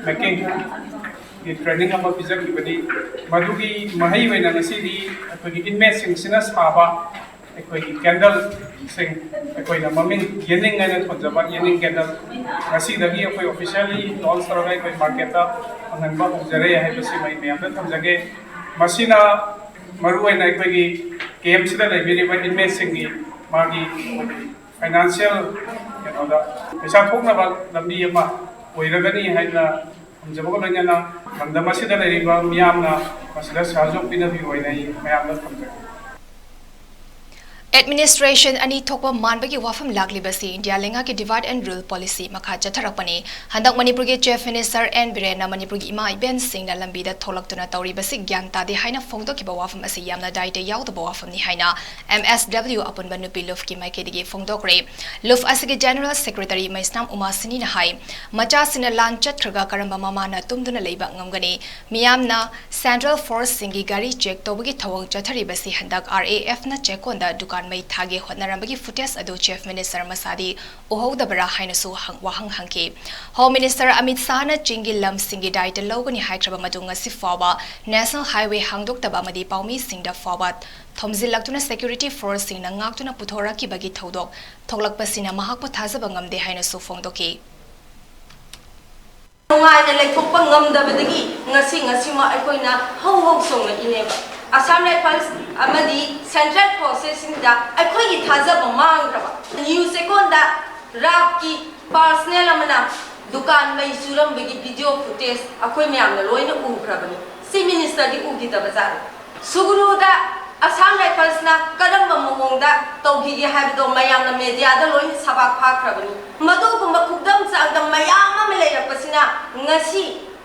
ꯃꯦꯀꯤꯡꯒꯤ ꯇ꯭ꯔꯦꯅꯤꯡ ꯑꯃ ꯄꯤꯖꯈꯤꯕꯅꯤ꯫ ꯃꯗꯨꯒꯤ ꯃꯍꯩ ꯑꯣꯏꯅ ꯉꯁꯤꯗꯤ ꯑꯩꯈꯣꯏꯒꯤ ꯏꯟꯃꯦꯠꯁꯤꯡꯁꯤꯅ ꯁꯥꯕ ꯑꯩꯈꯣꯏꯒꯤ ꯀꯦꯟꯗꯜꯁꯤꯡ ꯑꯩꯈꯣꯏꯅ ꯃꯃꯤꯡ ꯌꯦꯅꯤꯡ ꯍꯥꯏꯅ ꯊꯣꯟꯖꯕ ꯌꯦꯅꯤꯡ ꯀꯦꯟꯗꯜ ꯉꯁꯤꯗꯒꯤ ꯑꯩꯈꯣꯏ ꯑꯣꯐꯤꯁꯤꯌꯦꯜꯂꯤ ꯂꯣꯟꯁ ꯇꯧꯔꯒ ꯑꯩꯈꯣꯏ ꯃꯥꯔꯀꯦꯠꯇ ꯐꯪꯍꯟꯕ ꯍꯧꯖꯔꯦ ꯍꯥꯏꯕꯁꯤꯃ ꯑꯩ ꯃꯌꯥꯝꯗ ꯊꯝꯖꯒꯦ꯫ ꯃꯁꯤꯅ ꯃꯔꯨꯑꯣꯏꯅ ꯑꯩꯈꯣꯏꯒꯤ ꯀꯦꯝꯁꯤꯗ ꯂꯩꯕꯤꯔꯤꯕ ꯏꯟꯃꯦꯠꯁꯤꯡꯒꯤ ꯃꯥꯒꯤ ꯐꯥꯏꯅꯥꯟꯁꯤꯌꯦꯜ ꯀꯩꯅꯣꯗ ꯄꯩꯁꯥ ꯊꯣꯛꯅꯕ ꯂꯝꯕꯤ ꯑꯃ ꯑꯣꯏꯔꯒꯅꯤ ꯍꯥꯏꯅ ꯊꯝꯖꯕꯒ ꯂꯣꯏꯅꯅ ꯂꯝꯗꯝ ꯑꯁꯤꯗ ꯂꯩꯔꯤꯕ ꯃꯤꯌꯥꯝꯅ ꯃꯁꯤꯗ ꯁꯍꯌꯣꯒ ꯄꯤꯅꯕꯤꯌꯨ ꯍꯥꯏꯅ ꯑꯩ ꯃꯌꯥꯝꯗ ꯊꯝꯖꯒꯦ꯫ ꯑꯦꯗꯃꯤꯅꯤꯁꯇ꯭ꯔꯦꯁꯟ ꯑꯅꯤ ꯊꯣꯛꯄ ꯃꯥꯟꯕꯒꯤ ꯋꯥꯐꯝ ꯂꯥꯛꯂꯤꯕꯁꯤ ꯏꯟꯗꯤꯌꯥ ꯂꯩꯉꯥꯛꯀꯤ divide and rule policy ꯃꯈꯥ ꯆꯠꯊꯔꯛꯄꯅꯤ꯫ ꯍꯟꯗꯛ ꯃꯅꯤꯄꯨꯔꯒꯤ Chief Minister ꯑꯦꯟ ꯕꯤꯔꯦꯟꯅ ꯃꯅꯤꯄꯨꯔꯒꯤ ꯏꯃꯥ ꯏꯕꯦꯟꯁꯤꯡꯅ ꯂꯝꯕꯤꯗ ꯊꯣꯛꯂꯛꯇꯨꯅ ꯇꯧꯔꯤꯕꯁꯤ ꯒ꯭ꯌꯥꯟ ꯇꯥꯗꯦ ꯍꯥꯏꯅ ꯐꯣꯡꯗꯣꯛꯈꯤꯕ ꯋꯥꯐꯝ ꯑꯁꯤ ꯌꯥꯝꯅ ꯗꯥꯏꯇ ꯌꯥꯎꯗꯕ ꯋꯥꯐꯝꯅꯤ ꯍꯥꯏꯅ ꯑꯦꯝ ꯑꯦꯁ ꯗꯕ꯭ꯂꯤꯎ ꯑꯄꯨꯟꯕ ꯅꯨꯄꯤ ꯂꯨꯞꯀꯤ ꯃꯥꯏꯀꯩꯗꯒꯤ ꯐꯣꯡꯗꯣꯛꯈ꯭ꯔꯦ꯫ ꯂꯨꯞ ꯑꯁꯤꯒꯤ ꯖꯦꯅꯔꯦꯜ ꯁꯦꯀ꯭ꯔꯦꯇꯔꯤ ꯃꯩꯁꯅꯥꯝ ꯎꯃꯥꯁꯤꯅꯤꯅ ꯍꯥꯏ, ꯃꯆꯥꯁꯤꯡꯅ ꯂꯥꯟ ꯆꯠꯈ꯭ꯔꯒ ꯀꯔꯝꯕ ꯃꯃꯥꯅ ꯇꯨꯝꯗꯨꯅ ꯂꯩꯕ ꯉꯝꯒꯅꯤ? ꯃꯤꯌꯥꯝꯅ ꯁꯦꯟꯇ꯭ꯔꯦꯜ ꯐꯣꯔꯁꯁꯤꯡꯒꯤ ꯒꯥꯔꯤ ꯆꯦꯛ ꯇꯧꯕꯒꯤ ꯊꯧꯑꯣꯡ ꯆꯠꯊꯔꯤꯕꯁꯤ ꯍꯟꯗꯛ ꯑꯥꯔ ꯑꯦ ꯑꯦꯐꯅ ꯆꯦꯛꯀꯣꯟꯗ ꯗꯨꯀꯥꯟ ꯃꯩ ꯊꯥꯒꯦ ꯍꯣꯠꯅꯔꯝꯕꯒꯤ ꯐꯨꯇꯦꯖ ꯑꯗꯨ ꯆꯤꯐ ꯃꯤꯅꯤꯁꯇꯔ ꯃꯁꯥꯗꯤ ꯎꯍꯧꯗꯕꯔꯥ ꯍꯥꯏꯅꯁꯨ ꯍꯪ-, ꯋꯥꯍꯪ ꯍꯪꯈꯤ꯫ ꯍꯣꯝ ꯃꯤꯅꯤꯁꯇꯔ ꯑꯃꯤꯠ ꯁꯥꯍꯅ ꯆꯤꯡꯒꯤ ꯂꯝꯁꯤꯡꯒꯤ ꯗꯥꯏꯇ ꯂꯧꯒꯅꯤ ꯍꯥꯏꯈ꯭ꯔꯕ ꯃꯇꯨꯡ ꯉꯁꯤ ꯐꯥꯎꯕ ꯅꯦꯁꯅꯦꯜ ꯍꯥꯏꯋꯦ ꯍꯥꯡꯗꯣꯛꯇꯕ ꯑꯃꯗꯤ ꯄꯥꯎꯃꯤꯁꯤꯡꯗ ꯐꯥꯎꯕ ꯊꯣꯝꯖꯤꯜꯂꯛꯇꯨꯅ ꯁꯦꯀ꯭ꯌꯨꯔꯤꯇꯤ ꯐꯣꯔꯁꯁꯤꯡꯅ ꯉꯥꯛꯇꯨꯅ ꯄꯨꯊꯣꯔꯛꯈꯤꯕꯒꯤ ꯊꯧꯗꯣꯛ ꯊꯣꯛꯂꯛꯄꯁꯤꯅ ꯃꯍꯥꯛꯄꯨ ꯊꯥꯖꯕ ꯉꯝꯗꯦ ꯍꯥꯏꯅꯁꯨ ꯐꯣꯡꯗꯣꯛꯈꯤ꯫ ꯅꯨꯡꯉꯥꯏꯅ ꯂꯩꯊꯣꯛꯄ ꯉꯝꯗꯕꯗꯒꯤ ꯉꯁꯤ ꯉꯁꯤꯃꯛ ꯑꯩꯈꯣꯏꯅ ꯍꯧ ꯍꯧ ꯆꯣꯡꯂꯛꯏꯅꯦꯕ꯫ ꯑꯁꯥꯝ ꯔꯥꯏꯐꯜꯁ ꯑꯃꯗꯤ ꯁꯦꯟꯇ꯭ꯔꯦꯜ ꯐꯣꯔꯁꯦꯁꯁꯤꯡꯗ ꯑꯩꯈꯣꯏꯒꯤ ꯊꯥꯖꯕ ꯃꯥꯡꯈ꯭ꯔꯕ꯫ ꯅ꯭ꯌꯨ ꯆꯦꯛꯀꯣꯟꯗ ꯔꯥꯞꯀꯤ ꯄꯥꯔꯁꯅꯦꯜ ꯑꯃꯅ ꯗꯨꯀꯥꯟ ꯃꯩ ꯆꯨꯔꯝꯕꯒꯤ ꯚꯤꯗꯤꯑꯣ ꯐꯨꯇꯦꯖ ꯑꯩꯈꯣꯏ ꯃꯌꯥꯝꯅ ꯂꯣꯏꯅ ꯎꯈ꯭ꯔꯕꯅꯤ꯫ ꯆꯤꯐ ꯃꯤꯅꯤꯁꯇꯔꯗꯤ ꯎꯈꯤꯗꯕ ꯖꯥꯠꯂ? ꯁꯨꯒ꯭ꯔꯨꯗ ꯑꯁꯥꯝ ꯔꯥꯏꯐꯜꯁꯅ ꯀꯔꯝꯕ ꯃꯑꯣꯡꯗ ꯇꯧꯈꯤꯒꯦ ꯍꯥꯏꯕꯗꯣ ꯃꯌꯥꯝꯅ ꯃꯦꯗꯤꯌꯥꯗ ꯂꯣꯏꯅ ꯁꯕꯥꯛ ꯐꯥꯈ꯭ꯔꯕꯅꯤ꯫ ꯃꯗꯨꯒꯨꯝꯕ ꯈꯨꯗꯝ ꯆꯥꯡꯗꯝ ꯃꯌꯥꯝ ꯑꯃ ꯂꯩꯔꯛꯄꯁꯤꯅ ꯉꯁꯤ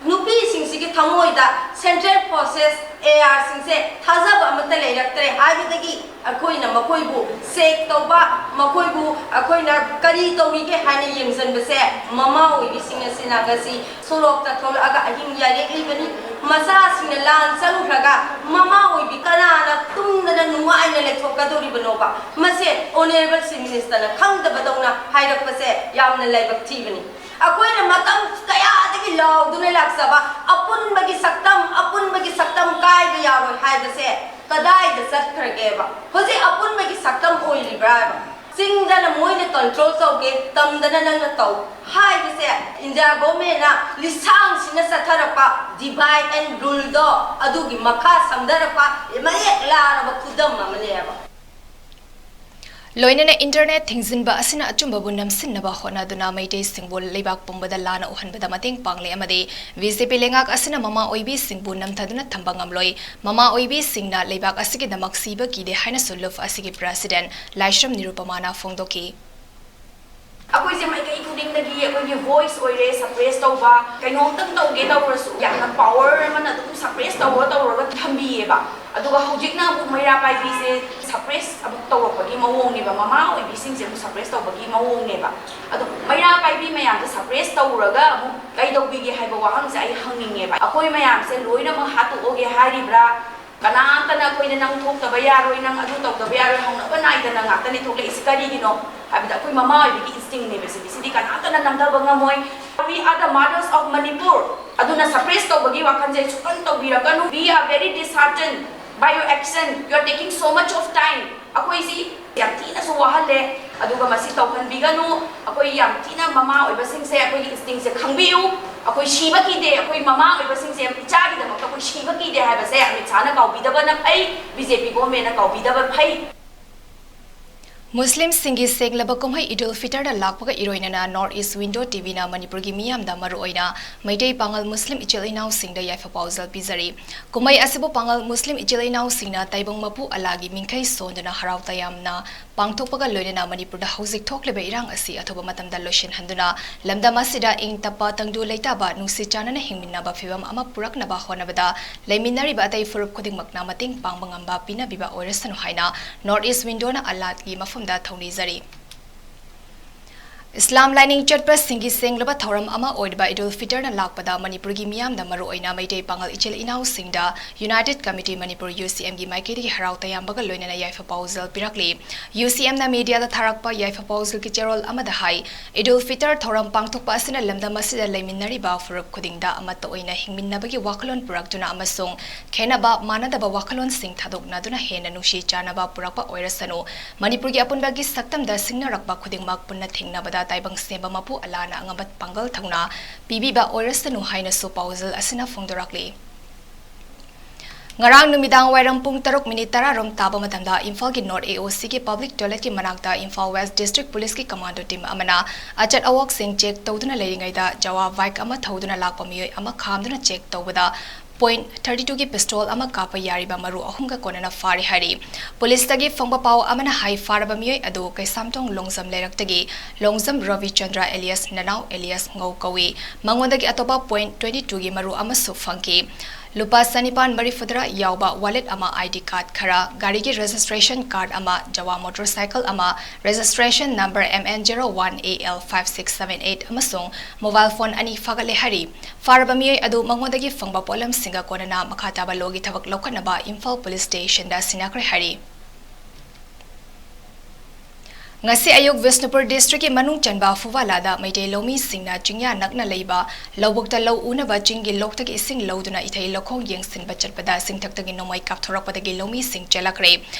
ꯅꯨꯄꯤꯁꯤꯡꯁꯤꯒꯤ ꯊꯃꯣꯏꯗ ꯁꯦꯟꯇ꯭ꯔꯦꯜ ꯐꯣꯔꯁꯦꯁ, ꯑꯦ ꯑꯥꯔꯁꯤꯡꯁꯦ ꯊꯥꯖꯕ ꯑꯃꯠꯇ ꯂꯩꯔꯛꯇ꯭ꯔꯦ ꯍꯥꯏꯕꯗꯒꯤ ꯑꯩꯈꯣꯏꯅ ꯃꯈꯣꯏꯕꯨ ꯆꯦꯛ ꯇꯧꯕ, ꯃꯈꯣꯏꯕꯨ ꯑꯩꯈꯣꯏꯅ ꯀꯔꯤ ꯇꯧꯔꯤꯒꯦ ꯍꯥꯏꯅ ꯌꯦꯡꯁꯤꯟꯕꯁꯦ ꯃꯃꯥ ꯑꯣꯏꯕꯤꯁꯤꯡ ꯑꯁꯤꯅ ꯉꯁꯤ ꯁꯣꯔꯣꯛꯇ ꯊꯣꯛꯂꯛꯑꯒ ꯑꯍꯤꯡ ꯌꯥꯏꯔꯦꯛꯂꯤꯕꯅꯤ꯫ ꯃꯆꯥꯁꯤꯡꯅ ꯂꯥꯟ ꯆꯪꯈ꯭ꯔꯒ ꯃꯃꯥ ꯑꯣꯏꯕꯤ ꯀꯅꯥꯅ ꯇꯨꯝꯗꯅ ꯅꯨꯡꯉꯥꯏꯅ ꯂꯩꯊꯣꯛꯀꯗꯧꯔꯤꯕꯅꯣꯕ? ꯃꯁꯦ ꯑꯣꯅꯔꯦꯕꯜ ꯆꯤꯐ ꯃꯤꯅꯤꯁꯇꯔꯅ ꯈꯪꯗꯕꯗꯧꯅ ꯍꯥꯏꯔꯛꯄꯁꯦ ꯌꯥꯝꯅ ꯂꯥꯏꯕꯛ ꯊꯤꯕꯅꯤ꯫ ꯑꯩꯈꯣꯏꯅ ꯃꯇꯝ ꯀꯌꯥꯗꯒꯤ ꯂꯥꯎꯗꯨꯅ ꯂꯥꯛꯆꯕ ꯑꯄꯨꯟꯕꯒꯤ ꯁꯛꯇꯝ, ꯑꯄꯨꯟꯕꯒꯤ ꯁꯛꯇꯝ ꯀꯥꯏꯕ ꯌꯥꯔꯣꯏ ꯍꯥꯏꯕꯁꯦ ꯀꯗꯥꯏꯗ ꯆꯠꯈ꯭ꯔꯒꯦꯕ? ꯍꯧꯖꯤꯛ ꯑꯄꯨꯟꯕꯒꯤ ꯁꯛꯇꯝ ꯑꯣꯏꯔꯤꯕ꯭ꯔꯥ ꯍꯥꯏꯕ? ꯆꯤꯡꯗꯅ ꯃꯣꯏꯅ ꯀꯟꯇ꯭ꯔꯣꯜ ꯇꯧꯒꯦ, ꯇꯝꯗꯅ ꯅꯪꯅ ꯇꯧ ꯍꯥꯏꯕꯁꯦ ꯏꯟꯗꯤꯌꯥ ꯒꯣꯔꯃꯦꯟꯅ ꯂꯤꯁꯥꯡꯁꯤꯟꯅ ꯆꯠꯊꯔꯛꯄ ꯗꯤꯚꯥꯏꯠ ꯑꯦꯟ ꯔꯨꯜꯗꯣ ꯑꯗꯨꯒꯤ ꯃꯈꯥ ꯁꯝꯊꯔꯛꯄ ꯃꯌꯦꯛ ꯂꯥꯔꯕ ꯈꯨꯗꯝ ꯑꯃꯅꯦꯕ꯫ ꯂꯣꯏꯅꯅ internet ꯊꯤꯡꯖꯤꯟꯕ ꯑꯁꯤꯅ ꯑꯆꯨꯝꯕꯕꯨ ꯅꯝꯁꯤꯟꯅꯕ ꯍꯣꯠꯅꯗꯨꯅ ꯃꯩꯇꯩꯁꯤꯡꯕꯨ ꯂꯩꯕꯥꯛ ꯄꯨꯝꯕꯗ ꯂꯥꯟꯅ ꯎꯍꯟꯕꯗ ꯃꯇꯦꯡ ꯄꯥꯡꯂꯦ ꯑꯃꯗꯤ BJP ꯂꯩꯉꯥꯛ ꯑꯁꯤꯅ ꯃꯃꯥ ꯑꯣꯏꯕꯤꯁꯤꯡꯕꯨ ꯅꯝꯊꯗꯨꯅ ꯊꯝꯕ ꯉꯝꯂꯣꯏ꯫ ꯃꯃꯥ ꯑꯣꯏꯕꯤꯁꯤꯡꯅ ꯂꯩꯕꯥꯛ ꯑꯁꯤꯒꯤꯗꯃꯛ ꯁꯤꯕ ꯀꯤꯗꯦ ꯍꯥꯏꯅꯁꯨ ꯂꯨꯞ ꯑꯁꯤꯒꯤ president ꯂꯥꯏꯁ꯭ꯔꯝ ꯅꯤꯔꯨꯄꯃꯥꯅ ꯐꯣꯡꯗꯣꯛꯈꯤ꯫ ꯑꯩꯈꯣꯏꯁꯦ ꯃꯥꯏꯀꯩ ꯈꯨꯗꯤꯡꯗꯒꯤ ꯑꯩꯈꯣꯏꯒꯤ voice ꯑꯣꯏꯔꯦ suppress ꯇꯧꯕ, ꯀꯩꯅꯣꯝꯇꯪ ꯇꯧꯒꯦ ꯇꯧꯔꯁꯨ ꯌꯥꯝꯅ power ꯑꯃꯅ ꯑꯗꯨꯝ suppress ꯇꯧꯔ ꯇꯧꯔꯒ ꯊꯝꯕꯤꯌꯦꯕ꯫ ꯑꯗꯨꯒ ꯍꯧꯖꯤꯛꯅ ꯑꯃꯨꯛ ꯃꯩꯔꯥ ꯄꯥꯏꯕꯤꯁꯦ suppress ꯑꯃꯨꯛ ꯇꯧꯔꯛꯄꯒꯤ ꯃꯑꯣꯡꯅꯦꯕ, ꯃꯃꯥ ꯑꯣꯏꯕꯤꯁꯤꯡꯁꯦ ꯑꯃꯨꯛ suppress ꯇꯧꯕꯒꯤ ꯃꯑꯣꯡꯅꯦꯕ꯫ ꯑꯗꯣ ꯃꯩꯔꯥ ꯄꯥꯏꯕꯤ ꯃꯌꯥꯝꯁꯦ suppress ꯇꯧꯔꯒ ꯑꯃꯨꯛ ꯀꯩꯗꯧꯕꯤꯒꯦ ꯍꯥꯏꯕ ꯋꯥꯍꯪꯁꯦ ꯑꯩ ꯍꯪꯅꯤꯡꯉꯦꯕ꯫ ꯑꯩꯈꯣꯏ ꯃꯌꯥꯝꯁꯦ ꯂꯣꯏꯅꯃꯛ ꯍꯥꯠꯇꯣꯛꯑꯒꯦ ꯍꯥꯏꯔꯤꯕ꯭ꯔꯥ? ꯀꯅꯥꯝꯇꯅ ꯑꯩꯈꯣꯏꯅ ꯅꯪ ꯊꯣꯛꯇꯕ ꯌꯥꯔꯣꯏ, ꯅꯪ ꯑꯗꯨ ꯇꯧꯗꯕ ꯌꯥꯔꯣꯏ, ꯍꯧꯅꯕ ꯅꯥꯏꯗꯅ ꯉꯥꯛꯇꯅꯦ ꯊꯣꯛꯂꯛꯏꯁꯤ꯫ ꯀꯔꯤꯒꯤꯅꯣ ꯍꯥꯏꯕꯗ ꯑꯩꯈꯣꯏ ꯃꯃꯥ ꯑꯣꯏꯕꯒꯤ instinctꯅꯦꯕ ꯁꯤꯗꯤ, ꯁꯤꯗꯤ ꯀꯅꯥꯝꯇꯅ ꯅꯝꯊꯕ ꯉꯝꯃꯣꯏ꯫ We are the mothers of Manipur꯫ ꯑꯗꯨꯅ suppress ꯇꯧꯕꯒꯤ ꯋꯥꯈꯜꯁꯦ ꯁꯨꯡꯀꯟ ꯇꯧꯕꯤꯔꯛꯀꯅꯨ꯫ We are very disheartened by your action, you are taking so much of time꯫ ꯑꯩꯈꯣꯏꯁꯤ ꯌꯥꯝ ꯊꯤꯅꯁꯨ ꯋꯥꯍꯜꯂꯦ꯫ ꯑꯗꯨꯒ ꯃꯁꯤ ꯇꯧꯍꯟꯕꯤꯒꯅꯨ꯫ ꯑꯩꯈꯣꯏ ꯌꯥꯝ ꯊꯤꯅ ꯃꯃꯥ ꯑꯣꯏꯕꯁꯤꯡꯁꯦ ꯑꯩꯈꯣꯏꯒꯤ instinctꯁꯦ ꯈꯪꯕꯤꯌꯨ꯫ ꯑꯩꯈꯣꯏ ꯁꯤꯕ ꯀꯤꯗꯦ, ꯑꯩꯈꯣꯏ ꯃꯃꯥ ꯑꯣꯏꯕꯁꯤꯡꯁꯦ ꯏꯆꯥꯒꯤꯗꯃꯛꯇ ꯑꯩꯈꯣꯏ ꯁꯤꯕ ꯀꯤꯗꯦ ꯍꯥꯏꯕꯁꯦ ꯑꯃꯤꯠ ꯁꯥꯍꯅ ꯀꯥꯎꯕꯤꯗꯕꯅ ꯐꯩ, BJP governmentꯅ ꯀꯥꯎꯕꯤꯗꯕ ꯐꯩ꯫ ꯃꯨꯁꯂꯤꯝꯁꯤꯡꯒꯤ ꯁꯦꯡꯂꯕ ꯀꯨꯝꯍꯩ ꯏꯗꯨꯜ ꯐꯤꯇꯔꯗ ꯂꯥꯛꯄꯒ ꯏꯔꯣꯏꯅꯅ North East Window TVꯅ ꯃꯅꯤꯄꯨꯔꯒꯤ ꯃꯤꯌꯥꯝꯗ ꯃꯔꯨꯑꯣꯏꯅ ꯃꯩꯇꯩ ꯄꯥꯉꯜ ꯃꯨꯁꯂꯤꯝ ꯏꯆꯤꯜ ꯏꯅꯥꯎꯁꯤꯡꯗ ꯌꯥꯏꯐ ꯄꯥꯎꯖꯦꯜ ꯄꯤꯖꯔꯤ꯫ ꯀꯨꯝꯍꯩ ꯑꯁꯤꯕꯨ ꯄꯥꯉꯜ ꯃꯨꯁꯂꯤꯝ ꯏꯆꯤꯜ ꯏꯅꯥꯎꯁꯤꯡꯅ ꯇꯥꯏꯕꯪ ꯃꯄꯨ ꯑꯜꯂꯥꯒꯤ ꯃꯤꯡꯈꯩ ꯁꯣꯟꯗꯨꯅ ꯍꯔꯥꯎ ꯇꯌꯥꯝꯅ ꯄꯥꯡꯊꯣꯛꯄꯒ ꯂꯣꯏꯅꯅ ꯃꯅꯤꯄꯨꯔꯗ ꯍꯧꯖꯤꯛ ꯊꯣꯛꯂꯤꯕ ꯏꯔꯥꯡ ꯑꯁꯤ ꯑꯊꯨꯕ ꯃꯇꯝꯗ ꯂꯣꯏꯁꯤꯟꯍꯟꯗꯨꯅ ꯂꯝꯗꯝ ꯑꯁꯤꯗ ꯏꯪ ꯇꯞꯄ, ꯇꯪꯗꯨ ꯂꯩꯇꯥꯕ, ꯅꯨꯡꯁꯤ ꯆꯥꯟꯅꯅ ꯍꯤꯡꯃꯤꯟꯅꯕ ꯐꯤꯕꯝ ꯑꯃ ꯄꯨꯔꯛꯅꯕ ꯍꯣꯠꯅꯕꯗ ꯂꯩꯃꯤꯟꯅꯔꯤꯕ ꯑꯇꯩ ꯐꯨꯔꯨꯞ ꯈꯨꯗꯤꯡꯃꯛꯅ ꯃꯇꯦꯡ ꯄꯥꯡꯕ ꯉꯝꯕ ꯄꯤꯅꯕꯤꯕ ꯑꯣꯏꯔꯁꯅꯨ ꯍꯥꯏꯅ North East Windowꯅ ꯑꯜꯂꯥꯒꯤ ꯃꯐꯝꯗ ꯊꯧꯅꯤꯖꯔꯤ꯫ ꯏꯁꯂꯥꯝ ꯂꯥꯏꯅꯤꯡ ꯆꯠꯄꯁꯤꯡꯒꯤ ꯁꯦꯡꯂꯕ ꯊꯧꯔꯝ ꯑꯃ ꯑꯣꯏꯔꯤꯕ ꯏꯗꯨꯜ ꯐꯤꯇꯔꯅ ꯂꯥꯛꯄꯗ ꯃꯅꯤꯄꯨꯔꯒꯤ ꯃꯤꯌꯥꯝꯗ, ꯃꯔꯨꯑꯣꯏꯅ ꯃꯩꯇꯩ ꯄꯥꯉꯜ ꯏꯆꯤꯜ ꯏꯅꯥꯎꯁꯤꯡꯗ United Committee Manipur, UCM ꯒꯤ ꯃꯥꯏꯀꯩꯗꯒꯤ ꯍꯔꯥꯎ ꯇꯌꯥꯝꯕꯒ ꯂꯣꯏꯅꯅ ꯌꯥꯏꯐ ꯄꯥꯎꯖꯦꯜ ꯄꯤꯔꯛꯂꯤ꯫ UCM ꯅ media ꯗ ꯊꯥꯔꯛꯄ ꯌꯥꯏꯐ ꯄꯥꯎꯖꯦꯜꯒꯤ ꯆꯦꯔꯣꯜ ꯑꯃꯗ ꯍꯥꯏ, ꯏꯗꯨꯜ ꯐꯤꯇꯔ ꯊꯧꯔꯝ ꯄꯥꯡꯊꯣꯛꯄ ꯑꯁꯤꯅ ꯂꯝꯗꯝ ꯑꯁꯤꯗ ꯂꯩꯃꯤꯟꯅꯔꯤꯕ ꯐꯨꯔꯨꯞ ꯈꯨꯗꯤꯡꯗ ꯑꯃꯠꯇ ꯑꯣꯏꯅ ꯍꯤꯡꯃꯤꯟꯅꯕꯒꯤ ꯋꯥꯈꯜꯂꯣꯟ ꯄꯨꯔꯛꯇꯨꯅ ꯑꯃꯁꯨꯡ ꯈꯦꯟꯅꯕ ꯃꯥꯟꯅꯗꯕ ꯋꯥꯈꯜꯂꯣꯟꯁꯤꯡ ꯊꯥꯗꯣꯛꯅꯗꯨꯅ ꯍꯦꯟꯅ ꯅꯨꯡꯁꯤ ꯆꯥꯟꯅꯕ ꯄꯨꯔꯛꯄ ꯑꯣꯏꯔꯁꯅꯨ, ꯃꯅꯤꯄꯨꯔꯒꯤ ꯑꯄꯨꯟꯕꯒꯤ ꯁꯛꯇꯝꯗ ꯁꯤꯡꯅꯔꯛꯄ ꯈꯨꯗꯤꯡꯃꯛ ꯄꯨꯟꯅ ꯊꯦꯡꯅꯕꯗ ꯇꯥꯏꯕꯪ ꯁꯦꯝꯕ ꯃꯄꯨ ꯑꯜꯂꯥꯅ ꯑꯉꯝꯕ ꯄꯥꯡꯒꯜ ꯊꯧꯅꯥ ꯄꯤꯕꯤꯕ ꯑꯣꯏꯔꯁꯅꯨ ꯍꯥꯏꯅꯁꯨ ꯄꯥꯎꯖꯦꯜ ꯑꯁꯤꯅ ꯐꯣꯡꯗꯣꯔꯛꯂꯤ꯫ ꯉꯔꯥꯡ ꯅꯨꯃꯤꯗꯥꯡ ꯋꯥꯏꯔꯝ ꯄꯨꯡ ꯇꯔꯨꯛ ꯃꯤꯅꯤꯠ ꯇꯔꯥ ꯔꯣꯝ ꯇꯥꯕ ꯃꯇꯝꯗ ꯏꯝꯐꯥꯜꯒꯤ North AOC ꯒꯤ public toilet ꯀꯤ ꯃꯅꯥꯛꯇ ꯏꯝꯐꯥꯜ West District Police ꯀꯤ commando team ꯑꯃꯅ ꯑꯆꯠ ꯑꯋꯥꯛꯁꯤꯡ check ꯇꯧꯗꯨꯅ ꯂꯩꯔꯤꯉꯩꯗ Jawa bike ꯑꯃ ꯊꯧꯗꯨꯅ ꯂꯥꯛꯄ ꯃꯤꯑꯣꯏ ꯑꯃ ꯈꯥꯝꯗꯨꯅ check ꯇꯧꯕꯗ point thirty two ꯒꯤ pistol ꯑꯃ ꯀꯥꯞꯄ ꯌꯥꯔꯤꯕ ꯃꯔꯨ ꯑꯍꯨꯝꯒ ꯀꯣꯟꯅꯅ ꯐꯥꯔꯦ ꯍꯥꯏꯔꯤ꯫ Police ꯇꯒꯤ ꯐꯪꯕ ꯄꯥꯎ ꯑꯃꯅ ꯍꯥꯏ, ꯐꯥꯔꯕ ꯃꯤꯑꯣꯏ ꯑꯗꯨ ꯀꯩꯁꯥꯝꯊꯣꯡ ꯂꯣꯡꯖꯝ ꯂꯩꯔꯛꯇꯒꯤ ꯂꯣꯡꯖꯝ ꯔꯕꯤꯆꯟꯗ꯭ꯔ alias ꯅꯅꯥꯎ alias ꯉꯧ ꯀꯧꯏ꯫ ꯃꯉꯣꯟꯗꯒꯤ ꯑꯇꯣꯞꯄ point twenty two ꯒꯤ ꯃꯔꯨ ꯑꯃꯁꯨ ꯐꯪꯈꯤ꯫ ꯂꯨꯄꯥ ꯆꯅꯤꯄꯥꯟ ꯃꯔꯤꯐꯨꯇꯔꯥ ꯌꯥꯎꯕ wallet ꯑꯃ, ID card ꯈꯔ, ꯒꯥꯔꯤꯒꯤ registration card ꯑꯃ, Jawa motorcycle ꯑꯃ, registration number M N zero one A L five six seven eight ꯑꯃꯁꯨꯡ mobile phone ꯑꯅꯤ ꯐꯥꯒꯠꯂꯦ ꯍꯥꯏꯔꯤ꯫ ꯐꯥꯔꯕ ꯃꯤꯑꯣꯏ ꯑꯗꯨ ꯃꯉꯣꯟꯗꯒꯤ ꯐꯪꯕ ꯄꯣꯠꯂꯝꯁꯤꯡꯒ ꯀꯣꯟꯅꯅ ꯃꯈꯥ ꯇꯥꯕ ꯂꯣꯒꯤ ꯊꯕꯛ ꯂꯧꯈꯠꯅꯕ ꯏꯝꯐꯥꯜ Police Station ꯗ ꯁꯤꯟꯅꯈ꯭ꯔꯦ ꯍꯥꯏꯔꯤ꯫ ꯉꯁꯤ ꯑꯌꯨꯛ ꯕꯤꯁꯅꯨꯄꯨꯔ district ꯀꯤ ꯃꯅꯨꯡ ꯆꯟꯕ ꯐꯨꯕꯥꯂꯥꯗ ꯃꯩꯇꯩ ꯂꯧꯃꯤꯁꯤꯡꯅ ꯆꯤꯡꯌꯥ ꯅꯛꯅ ꯂꯩꯕ ꯂꯧꯕꯨꯛꯇ ꯂꯧ ꯎꯅꯕ ꯆꯤꯡꯒꯤ ꯂꯣꯛꯇꯒꯤ ꯏꯁꯤꯡ ꯂꯧꯗꯨꯅ ꯏꯊꯩ ꯂꯧꯈꯣꯡ ꯌꯦꯡꯁꯤꯟꯕ ꯆꯠꯄꯗ ꯆꯤꯡꯊꯛꯇꯒꯤ ꯅꯣꯡꯃꯩ ꯀꯥꯞꯊꯣꯔꯛꯄꯗꯒꯤ ꯂꯧꯃꯤꯁꯤꯡ ꯆꯦꯜꯂꯛꯈ꯭ꯔꯦ꯫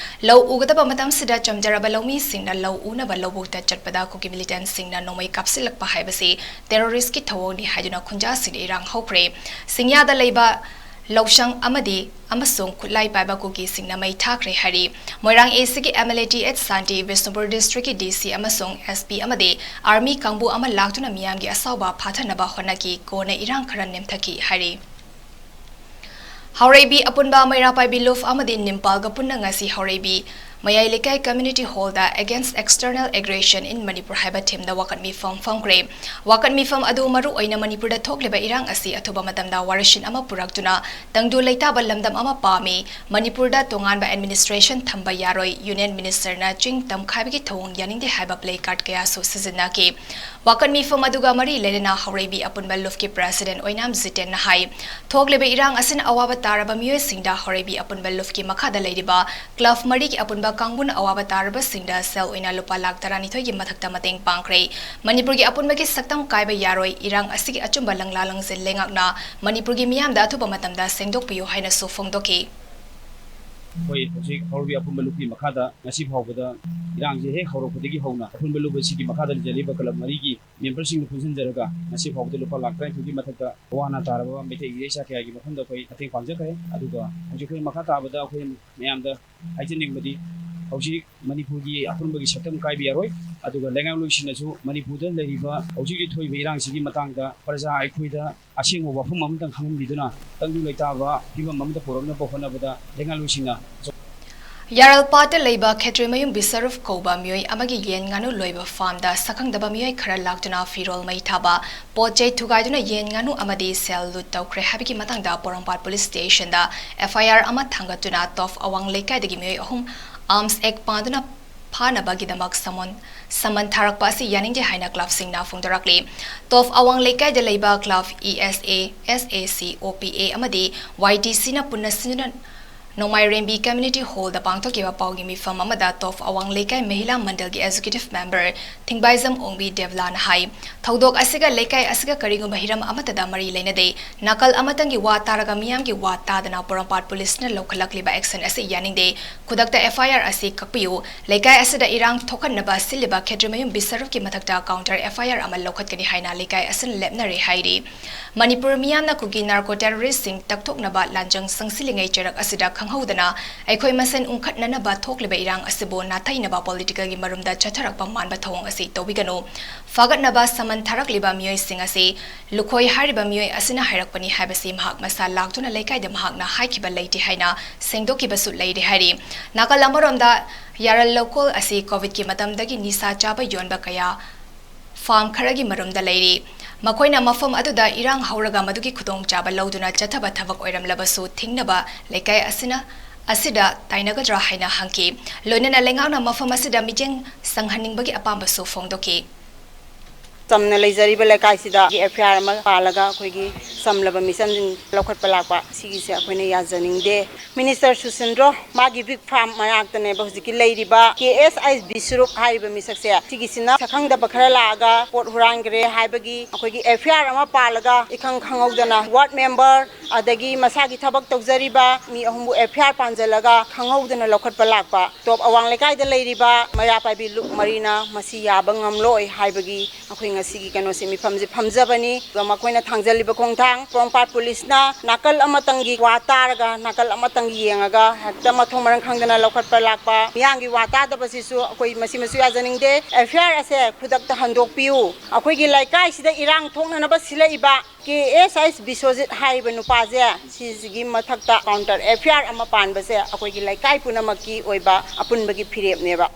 ꯂꯧ ꯎꯒꯗꯕ ꯃꯇꯝꯁꯤꯗ ꯆꯝꯖꯔꯕ ꯂꯧꯃꯤꯁꯤꯡꯅ ꯂꯧ ꯎꯅꯕ ꯂꯧꯕꯨꯛꯇ ꯆꯠꯄꯗ ꯀꯨꯀꯤ militant ꯁꯤꯡꯅ ꯅꯣꯡꯃꯩ ꯀꯥꯞꯁꯤꯜꯂꯛꯄ ꯍꯥꯏꯕꯁꯤ terrorist ꯀꯤ ꯊꯧꯑꯣꯡꯅꯤ ꯍꯥꯏꯗꯨꯅ ꯈꯨꯟꯖꯥꯁꯤꯡꯗ ꯏꯔꯥꯡ ꯍꯧꯈ꯭ꯔꯦ꯫ ꯆꯤꯡꯌꯥꯗ ꯂꯩꯕ ꯂꯧꯁꯪ ꯑꯃꯗꯤ ꯑꯃꯁꯨꯡ ꯈꯨꯠꯂꯥꯏ ꯄꯥꯏꯕ ꯀꯨꯀꯤꯁꯤꯡꯅ ꯃꯩ ꯊꯥꯈ꯭ꯔꯦ ꯍꯥꯏꯔꯤ꯫ ꯃꯣꯏꯔꯥꯡ AC ꯒꯤ MLA T H ꯁꯥꯟꯇꯤ, ꯕꯤꯁꯅꯨꯄꯨꯔ district ꯀꯤ DC ꯑꯃꯁꯨꯡ SP ꯑꯃꯗꯤ army ꯀꯥꯡꯕꯨ ꯑꯃ ꯂꯥꯛꯇꯨꯅ ꯃꯤꯌꯥꯝꯒꯤ ꯑꯁꯥꯎꯕ ꯐꯥꯊꯅꯕ ꯍꯣꯠꯅꯈꯤ꯫ ꯀꯣꯟꯅ ꯏꯔꯥꯡ ꯈꯔ ꯅꯦꯝꯊꯈꯤ ꯍꯥꯏꯔꯤ꯫ ꯍꯥꯎꯔꯩꯕꯤ ꯑꯄꯨꯟꯕ ꯃꯩꯔꯥ ꯄꯥꯏꯕꯤ ꯂꯨꯞ ꯑꯃꯗꯤ ꯅꯤꯝꯄꯥꯜꯒ ꯄꯨꯟꯅ ꯉꯁꯤ ꯍꯥꯎꯔꯩꯕꯤ ꯃꯌꯥꯏ ꯂꯩꯀꯥꯏ Community Hall the Against External Aggression in Manipur ꯍꯥꯏꯕ theme ꯗ ꯋꯥꯀꯠ ꯃꯤꯐꯝ ꯐꯝꯈ꯭ꯔꯦ꯫ ꯋꯥꯀꯠ ꯃꯤꯐꯝ ꯑꯗꯨ ꯃꯔꯨ ꯑꯣꯏꯅ ꯃꯅꯤꯄꯨꯔꯗ ꯊꯣꯛꯂꯤꯕ ꯏꯔꯥꯡ ꯑꯁꯤ ꯑꯊꯨꯕ ꯃꯇꯝꯗ ꯋꯥꯔꯣꯏꯁꯤꯟ ꯑꯃ ꯄꯨꯔꯛꯇꯨꯅ ꯇꯪꯗꯨ ꯂꯩꯇꯥꯕ ꯂꯝꯗꯝ ꯑꯃ ꯄꯥꯝꯃꯤ, ꯃꯅꯤꯄꯨꯔꯗ ꯇꯣꯉꯥꯟꯕ administration ꯊꯝꯕ ꯌꯥꯔꯣꯏ, Union Minister ꯅ ꯆꯤꯡ ꯇꯝꯈꯥꯏꯕꯒꯤ ꯊꯧꯑꯣꯡ ꯌꯥꯅꯤꯡꯗꯦ ꯍꯥꯏꯕ placard ꯀꯌꯥꯁꯨ ꯁꯤꯖꯤꯟꯅꯈꯤ꯫ ꯋꯥꯀꯠ ꯃꯤꯐꯝ ꯑꯗꯨꯒ ꯃꯔꯤ ꯂꯩꯅꯅ ꯍꯧꯔꯩꯕꯤ ꯑꯄꯨꯟꯕ ꯂꯨꯞꯀꯤ President ꯑꯣꯏꯅꯥꯝ ꯖꯤꯇꯦꯟꯅ ꯍꯥꯏ, ꯊꯣꯛꯂꯤꯕ ꯏꯔꯥꯡ ꯑꯁꯤꯅ ꯑꯋꯥꯕ ꯇꯥꯔꯕ ꯃꯤꯑꯣꯏꯁꯤꯡꯗ ꯍꯧꯔꯩꯕꯤ ꯑꯄꯨꯟꯕ ꯂꯨꯞꯀꯤ ꯃꯈꯥꯗ ꯂꯩꯔꯤꯕ club ꯃꯔꯤꯒꯤ ꯑꯄꯨꯟꯕ ꯀꯥꯡꯕꯨꯅ ꯑꯋꯥꯕ ꯇꯥꯔꯕꯁꯤꯡꯗ ꯁꯦꯜ ꯑꯣꯏꯅ ꯂꯨꯄꯥ ꯂꯥꯈ ꯇꯔꯥꯅꯤꯊꯣꯏꯒꯤ ꯃꯊꯛꯇ ꯃꯇꯦꯡ ꯄꯥꯡꯈ꯭ꯔꯦ꯫ ꯃꯅꯤꯄꯨꯔꯒꯤ ꯑꯄꯨꯟꯕꯒꯤ ꯁꯛꯇꯝ ꯀꯥꯏꯕ ꯌꯥꯔꯣꯏ, ꯏꯔꯥꯡ ꯑꯁꯤꯒꯤ ꯑꯆꯨꯝꯕ ꯂꯪꯂꯥ ꯂꯪꯖꯤꯜ ꯂꯩꯉꯥꯛꯅ ꯃꯅꯤꯄꯨꯔꯒꯤ ꯃꯤꯌꯥꯝꯗ ꯑꯊꯨꯕ ꯃꯇꯝꯗ ꯁꯦꯡꯗꯣꯛꯄꯤꯌꯨ ꯍꯥꯏꯅꯁꯨ ꯐꯣꯡꯗꯣꯛꯈꯤ꯫ ꯑꯩꯈꯣꯏ ꯍꯧꯖꯤꯛ ꯍꯧꯔꯕꯤ ꯑꯄꯨꯟꯕ ꯂꯨꯞꯀꯤ ꯃꯈꯥꯗ ꯉꯁꯤ ꯐꯥꯎꯕꯗ ꯏꯔꯥꯡꯁꯦ ꯍꯦꯛ ꯍꯧꯔꯛꯄꯗꯒꯤ ꯍꯧꯅ ꯑꯄꯨꯟꯕ ꯂꯨꯞ ꯑꯁꯤꯒꯤ ꯃꯈꯥꯗ ꯂꯩꯖꯔꯤꯕ club ꯃꯔꯤꯒꯤ member ꯁꯤꯡꯅ ꯄꯨꯟꯁꯤꯟꯖꯔꯒ ꯉꯁꯤ ꯐꯥꯎꯕꯗ ꯂꯨꯄꯥ ꯂꯥꯈ ꯇꯔꯥꯅꯤꯊꯣꯏꯒꯤ ꯃꯊꯛꯇ ꯑꯋꯥ ꯑꯅꯥ ꯇꯥꯔꯕ ꯃꯩꯇꯩ ꯏꯔꯩꯆꯥ ꯀꯌꯥꯒꯤ ꯃꯐꯝꯗ ꯑꯩꯈꯣꯏ ꯃꯇꯦꯡ ꯄꯥꯡꯖꯈ꯭ꯔꯦ꯫ ꯑꯗꯨꯒ ꯍꯧꯖꯤꯛ ꯑꯩꯈꯣꯏ ꯃꯈꯥ ꯇꯥꯕꯗ ꯑꯩꯈꯣꯏ ꯃꯌꯥꯝꯗ ꯍꯥꯏꯖꯅꯤꯡꯕꯗꯤ ꯍꯧꯖꯤꯛ ꯃꯅꯤꯄꯨꯔꯒꯤ ꯑꯄꯨꯟꯕꯒꯤ ꯁꯛꯇꯝ ꯀꯥꯏꯕ ꯌꯥꯔꯣꯏ꯫ ꯑꯗꯨꯒ ꯂꯩꯉꯥꯛꯂꯣꯏꯁꯤꯡꯅꯁꯨ ꯃꯅꯤꯄꯨꯔꯗ ꯂꯩꯔꯤꯕ ꯍꯧꯖꯤꯛ ꯍꯧꯖꯤꯛ ꯊꯣꯛꯏꯕ ꯏꯔꯥꯡꯁꯤꯒꯤ ꯃꯇꯥꯡꯗ ꯄ꯭ꯔꯖꯥ ꯑꯩꯈꯣꯏꯗ ꯑꯁꯦꯡꯕ ꯋꯥꯐꯝ ꯑꯃꯇꯪ ꯈꯪꯍꯟꯕꯤꯗꯨꯅ ꯇꯪꯗꯨ ꯂꯩꯇꯥꯕ ꯐꯤꯕꯝ ꯑꯃꯗ ꯄꯨꯔꯛꯅꯕ ꯍꯣꯠꯅꯕꯗ ꯂꯩꯉꯥꯛꯂꯣꯏꯁꯤꯡꯅ ꯌꯥꯔꯜꯄꯥꯠꯇ ꯂꯩꯕ ꯈꯦꯇ꯭ꯔꯤꯃꯌꯨꯝ ꯕꯤꯁꯔꯨꯐ ꯀꯧꯕ ꯃꯤꯑꯣꯏ ꯑꯃꯒꯤ ꯌꯦꯟ ꯉꯥꯅꯨ ꯂꯣꯏꯕ farm ꯗ ꯁꯛꯈꯪꯗꯕ ꯃꯤꯑꯣꯏ ꯈꯔ ꯂꯥꯛꯇꯨꯅ ꯐꯤꯔꯣꯜ ꯃꯩ ꯊꯥꯕ, ꯄꯣꯠ ꯆꯩ ꯊꯨꯒꯥꯏꯗꯨꯅ ꯌꯦꯟ ꯉꯥꯅꯨ ꯑꯃꯗꯤ ꯁꯦꯜ ꯂꯨꯠ ꯇꯧꯈ꯭ꯔꯦ ꯍꯥꯏꯕꯒꯤ ꯃꯇꯥꯡꯗ ꯄꯣꯔꯣꯝꯄꯥꯠ police station the F I R ꯑꯃ ꯊꯥꯡꯒꯠꯇꯨꯅ ꯇꯣꯞ ꯑꯋꯥꯡ ꯂꯩꯀꯥꯏꯗꯒꯤ ꯃꯤꯑꯣꯏ ꯑꯍꯨꯝ arms act ꯄꯥꯟꯗꯨꯅ ꯐꯥꯅꯕꯒꯤꯗꯃꯛ summon summon ꯊꯥꯔꯛꯄ ꯑꯁꯤ ꯌꯥꯅꯤꯡꯗꯦ ꯍꯥꯏꯅ club ꯁꯤꯡꯅ ꯐꯣꯡꯗꯣꯔꯛꯂꯤ꯫ ꯇꯣꯞ ꯑꯋꯥꯡ ꯂꯩꯀꯥꯏꯗ ꯂꯩꯕ club E S A, S A C, O P A ꯑꯃꯗꯤ Y T C ꯅ ꯄꯨꯟꯅ ꯁꯤꯟꯗꯨꯅ ꯅꯣꯡꯃꯥꯏꯔꯦꯝꯕꯤ Community Hall ꯗ ꯄꯥꯡꯊꯣꯛꯈꯤꯕ ꯄꯥꯎꯒꯤ ꯃꯤꯐꯝ ꯑꯃꯗ ꯇꯣꯞ ꯑꯋꯥꯡ ꯂꯩꯀꯥꯏ ꯃꯍꯤꯂꯥ ꯃꯟꯗꯜꯒꯤ executive member ꯊꯤꯡꯕꯥꯏꯖꯝ ꯑꯣꯡꯕꯤ ꯗꯦꯕꯂꯥꯅ ꯍꯥꯏ, ꯊꯧꯗꯣꯛ ꯑꯁꯤꯒ ꯂꯩꯀꯥꯏ ꯑꯁꯤꯒ ꯀꯔꯤꯒꯨꯝꯕ ꯍꯤꯔꯝ ꯑꯃꯠꯇꯗ ꯃꯔꯤ ꯂꯩꯅꯗꯦ꯫ ꯅꯥꯀꯜ ꯑꯃꯇꯪꯒꯤ ꯋꯥ ꯇꯥꯔꯒ ꯃꯤꯌꯥꯝꯒꯤ ꯋꯥ ꯇꯥꯗꯅ ꯄꯣꯔꯣꯝꯄꯥꯠ police ꯅ ꯂꯧꯈꯠꯂꯛꯂꯤꯕ action ꯑꯁꯤ ꯌꯥꯅꯤꯡꯗꯦ꯫ ꯈꯨꯗꯛꯇ F I R ꯑꯁꯤ ꯀꯛꯄꯤꯌꯨ꯫ ꯂꯩꯀꯥꯏ ꯑꯁꯤꯗ ꯏꯔꯥꯡ ꯊꯣꯛꯍꯟꯅꯕ ꯁꯤꯜꯂꯤꯕ ꯈꯦꯇ꯭ꯔꯤꯃꯌꯨꯝ ꯕꯤꯁꯔꯨꯐꯀꯤ ꯃꯊꯛꯇ counter F I R ꯑꯃ ꯂꯧꯈꯠꯀꯅꯤ ꯍꯥꯏꯅ ꯂꯩꯀꯥꯏ ꯑꯁꯤꯅ ꯂꯦꯞꯅꯔꯦ ꯍꯥꯏꯔꯤ꯫ ꯃꯅꯤꯄꯨꯔ ꯃꯤꯌꯥꯝꯅ ꯀꯨꯀꯤ narco terrorist ꯁꯤꯡ ꯇꯛꯊꯣꯛꯅꯕ ꯂꯥꯟꯖꯪ ꯆꯪꯁꯤꯜꯂꯤꯉꯩ ꯆꯩꯔꯛ ꯑꯁꯤꯗ ꯈꯪꯍꯧꯗꯅ ꯑꯩꯈꯣꯏ ꯃꯁꯦꯟ ꯎꯪꯈꯠꯅꯅꯕ ꯊꯣꯛꯂꯤꯕ ꯏꯔꯥꯡ ꯑꯁꯤꯕꯨ ꯅꯥꯊꯩꯅꯕ political ꯒꯤ ꯃꯔꯨꯝꯗ ꯆꯠꯊꯔꯛꯄ ꯃꯥꯟꯕ ꯊꯧꯑꯣꯡ ꯑꯁꯤ ꯇꯧꯕꯤꯒꯅꯨ꯫ ꯐꯒꯠꯅꯕ ꯁꯃꯟ ꯊꯥꯔꯛꯂꯤꯕ ꯃꯤꯑꯣꯏꯁꯤꯡ ꯑꯁꯤ ꯂꯨꯈꯣꯏ ꯍꯥꯏꯔꯤꯕ ꯃꯤꯑꯣꯏ ꯑꯁꯤꯅ ꯍꯥꯏꯔꯛꯄꯅꯤ ꯍꯥꯏꯕꯁꯤ ꯃꯍꯥꯛ ꯃꯁꯥ ꯂꯥꯛꯇꯨꯅ ꯂꯩꯀꯥꯏꯗ ꯃꯍꯥꯛꯅ ꯍꯥꯏꯈꯤꯕ ꯂꯩꯇꯦ ꯍꯥꯏꯅ ꯁꯦꯡꯗꯣꯛꯈꯤꯕꯁꯨ ꯂꯩꯔꯦ ꯍꯥꯏꯔꯤ꯫ ꯅꯥꯀꯜ ꯑꯃꯔꯣꯝꯗ ꯌꯥꯔꯜ ꯂꯧꯀꯣꯜ ꯑꯁꯤ COVID ꯀꯤ ꯃꯇꯝꯗꯒꯤ ꯅꯤꯁꯥ ꯆꯥꯕ ꯌꯣꯟꯕ ꯀꯌꯥ farm ꯈꯔꯒꯤ ꯃꯔꯨꯝꯗ ꯂꯩꯔꯤ꯫ ꯃꯈꯣꯏꯅ ꯃꯐꯝ ꯑꯗꯨꯗ ꯏꯔꯥꯡ ꯍꯧꯔꯒ ꯃꯗꯨꯒꯤ ꯈꯨꯗꯣꯡꯆꯥꯕ ꯂꯧꯗꯨꯅ ꯆꯠꯊꯕ ꯊꯕꯛ ꯑꯣꯏꯔꯝꯂꯕꯁꯨ ꯊꯤꯡꯅꯕ ꯂꯩꯀꯥꯏ ꯑꯁꯤꯅ, ꯑꯁꯤꯗ ꯇꯥꯏꯅꯒꯗ꯭ꯔꯥ ꯍꯥꯏꯅ ꯍꯪꯈꯤ꯫ ꯂꯣꯏꯅꯅ ꯂꯩꯉꯥꯛꯅ ꯃꯐꯝ ꯑꯁꯤꯗ ꯃꯤꯠꯌꯦꯡ ꯆꯪꯍꯟꯅꯤꯡꯕꯒꯤ ꯑꯄꯥꯝꯕꯁꯨ ꯐꯣꯡꯗꯣꯛꯈꯤ꯫ ꯆꯝꯅ ꯂꯩꯖꯔꯤꯕ ꯂꯩꯀꯥꯏꯁꯤꯗ FIR ꯑꯃ ꯄꯥꯜꯂꯒ ꯑꯩꯈꯣꯏꯒꯤ ꯆꯝꯂꯕ ꯃꯤꯆꯝꯁꯤꯡ ꯂꯧꯈꯠꯄ ꯂꯥꯛꯄ ꯁꯤꯒꯤꯁꯦ ꯑꯩꯈꯣꯏꯅ ꯌꯥꯖꯅꯤꯡꯗꯦ꯫ Minister ꯁꯨꯁꯤꯟꯗ꯭ꯔꯣ ꯃꯥꯒꯤ pig farm ꯃꯅꯥꯛꯇꯅꯦꯕ ꯍꯧꯖꯤꯛꯀꯤ ꯂꯩꯔꯤꯕ KSI ꯕꯤꯁ꯭ꯋꯔꯨꯞ ꯍꯥꯏꯔꯤꯕ ꯃꯤꯁꯛꯁꯦ꯫ ꯁꯤꯒꯤꯁꯤꯅ ꯁꯛꯈꯪꯗꯕ ꯈꯔ ꯂꯥꯛꯑꯒ ꯄꯣꯠ ꯍꯨꯔꯥꯟꯈ꯭ꯔꯦ ꯍꯥꯏꯕꯒꯤ ꯑꯩꯈꯣꯏꯒꯤ FIR ꯑꯃ ꯄꯥꯜꯂꯒ ꯏꯈꯪ ꯈꯪꯍꯧꯗꯅ ward member ꯑꯗꯒꯤ ꯃꯁꯥꯒꯤ ꯊꯕꯛ ꯇꯧꯖꯔꯤꯕ ꯃꯤ ꯑꯍꯨꯝꯕꯨ FIR ꯄꯥꯟꯁꯤꯜꯂꯒ ꯈꯪꯍꯧꯗꯅ ꯂꯧꯈꯠꯄ ꯂꯥꯛꯄ꯫ Top ꯑꯋꯥꯡ ꯂꯩꯀꯥꯏꯗ ꯂꯩꯔꯤꯕ ꯃꯩꯔꯥ ꯄꯥꯏꯕꯤ ꯂꯨꯞ ꯃꯔꯤꯅ ꯃꯁꯤ ꯌꯥꯕ ꯉꯝꯂꯣꯏ ꯍꯥꯏꯕꯒꯤ ꯑꯩꯈꯣꯏ ꯉꯁꯤꯒꯤ ꯀꯩꯅꯣꯁꯦ ꯃꯤꯐꯝꯁꯦ ꯐꯝꯖꯕꯅꯤ꯫ ꯑꯗꯨꯒ ꯃꯈꯣꯏꯅ ꯊꯥꯡꯖꯜꯂꯤꯕ ꯈꯣꯡꯊꯥꯡ, ꯄꯣꯔꯣꯝꯄꯥꯠ ꯄꯨꯂꯤꯁꯅ ꯅꯥꯀꯜ ꯑꯃꯇꯪꯒꯤ ꯋꯥ ꯇꯥꯔꯒ ꯅꯥꯀꯜ ꯑꯃꯇꯪ ꯌꯦꯡꯉꯒ ꯍꯦꯛꯇ ꯃꯊꯣꯡ ꯃꯔꯝ ꯈꯪꯗꯅ ꯂꯧꯈꯠꯄ ꯂꯥꯛꯄ, ꯃꯤꯌꯥꯝꯒꯤ ꯋꯥ ꯇꯥꯗꯕꯁꯤꯁꯨ ꯑꯩꯈꯣꯏ ꯃꯁꯤꯃꯁꯨ ꯌꯥꯖꯅꯤꯡꯗꯦ꯫ FIR ꯑꯁꯦ ꯈꯨꯗꯛꯇ ꯍꯟꯗꯣꯛꯄꯤꯌꯨ꯫ ꯑꯩꯈꯣꯏꯒꯤ ꯂꯩꯀꯥꯏꯁꯤꯗ ꯏꯔꯥꯡ ꯊꯣꯛꯅꯅꯕ ꯁꯤꯜꯂꯛꯏꯕ KSI ꯕꯤꯁ꯭ꯋꯖꯤꯠ ꯍꯥꯏꯔꯤꯕ ꯅꯨꯄꯥꯁꯦ ꯁꯤꯁꯤꯒꯤ ꯃꯊꯛꯇ counter FIR ꯑꯃ ꯄꯥꯟꯕꯁꯦ ꯑꯩꯈꯣꯏꯒꯤ ꯂꯩꯀꯥꯏ ꯄꯨꯝꯅꯃꯛꯀꯤ ꯑꯣꯏꯕ ꯑꯄꯨꯟꯕꯒꯤ ꯐꯤꯔꯦꯞꯅꯦꯕ꯫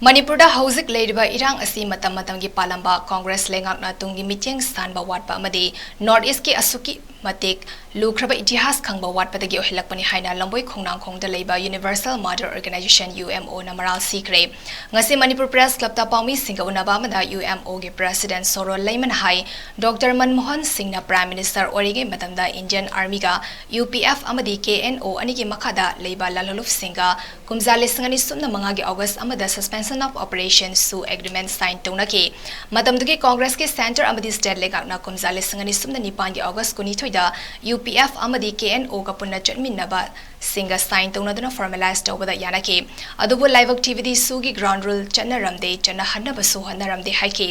ꯃꯅꯤꯄꯨꯔꯗ ꯍꯧꯖꯤꯛ ꯂꯩꯔꯤꯕ ꯏꯔꯥꯡ ꯑꯁꯤ ꯃꯇꯝ ꯃꯇꯝꯒꯤ ꯄꯥꯜꯂꯝꯕ ꯀꯣꯡꯒ꯭ꯔꯦꯁ ꯂꯩꯉꯥꯛꯅ ꯇꯨꯡꯒꯤ ꯃꯤꯠꯌꯦꯡ ꯁꯥꯟꯕ ꯋꯥꯠꯄ ꯑꯃꯗꯤ North East ꯀꯤ ꯑꯁꯨꯛꯀꯤ ꯃꯇꯤꯛ ꯂꯨꯈ꯭ꯔꯕ ꯏꯇꯤꯍꯥꯁ ꯈꯪꯕ ꯋꯥꯠꯄꯗꯒꯤ ꯑꯣꯏꯍꯜꯂꯛꯄꯅꯤ ꯍꯥꯏꯅ ꯂꯝꯕꯣꯏ ꯈꯣꯡꯅꯥꯡꯈꯣꯡꯗ ꯂꯩꯕ Universal Mother Organization, UMO ꯅ ꯃꯔꯥꯜ ꯁꯤꯈ꯭ꯔꯦ꯫ ꯉꯁꯤ ꯃꯅꯤꯄꯨꯔ Press Club ꯇ ꯄꯥꯎꯃꯤꯁꯤꯡꯒ ꯎꯅꯕ ꯑꯃꯗ UMO ꯒꯤ President ꯁꯣꯔꯣꯟ ꯂꯩꯃꯅ ꯍꯥꯏ, Doctor ꯃꯟꯃꯣꯍꯟ ꯁꯤꯡꯅ Prime Minister ꯑꯣꯏꯔꯤꯉꯩ ꯃꯇꯝꯗ Indian Army ꯒ UPF ꯑꯃꯗꯤ KNO ꯑꯅꯤꯒꯤ ꯃꯈꯥꯗ ꯂꯩꯕ ꯂꯥꯜꯍꯧꯂꯨꯞꯁꯤꯡꯒ ꯀꯨꯝꯖꯥ ꯂꯤꯁꯤꯡ ꯑꯅꯤ ꯁꯨꯞꯅ ꯃꯉꯥꯒꯤ August ꯑꯃꯗ Suspension of Operation ꯁꯨ agreement sign ꯇꯧꯅꯈꯤ꯫ ꯃꯇꯝꯗꯨꯒꯤ ꯀꯣꯡꯒ꯭ꯔꯦꯁꯀꯤ centre ꯑꯃꯗꯤ state ꯂꯩꯉꯥꯛꯅ ꯀꯨꯝꯖꯥ ꯂꯤꯁꯤꯡ ꯑꯅꯤ ꯁꯨꯞꯅ ꯅꯤꯄꯥꯟꯒꯤ August ꯀꯨꯟꯅꯤꯊꯣꯏꯗ UPF ꯑꯃꯗꯤ KNO ꯒ ꯄꯨꯟꯅ ꯆꯠꯃꯤꯟꯅꯕꯁꯤꯡꯒ sign ꯇꯧꯅꯗꯨꯅ formalize ꯇꯧꯕꯗ ꯌꯥꯅꯈꯤ꯫ ꯑꯗꯨꯕꯨ ꯂꯥꯏꯕꯛ ꯊꯤꯕꯗꯤ ꯁꯨꯒꯤ ground rule ꯆꯠꯅꯔꯝꯗꯦ, ꯆꯠꯅꯍꯟꯅꯕꯁꯨ ꯍꯣꯠꯅꯔꯝꯗꯦ ꯍꯥꯏꯈꯤ꯫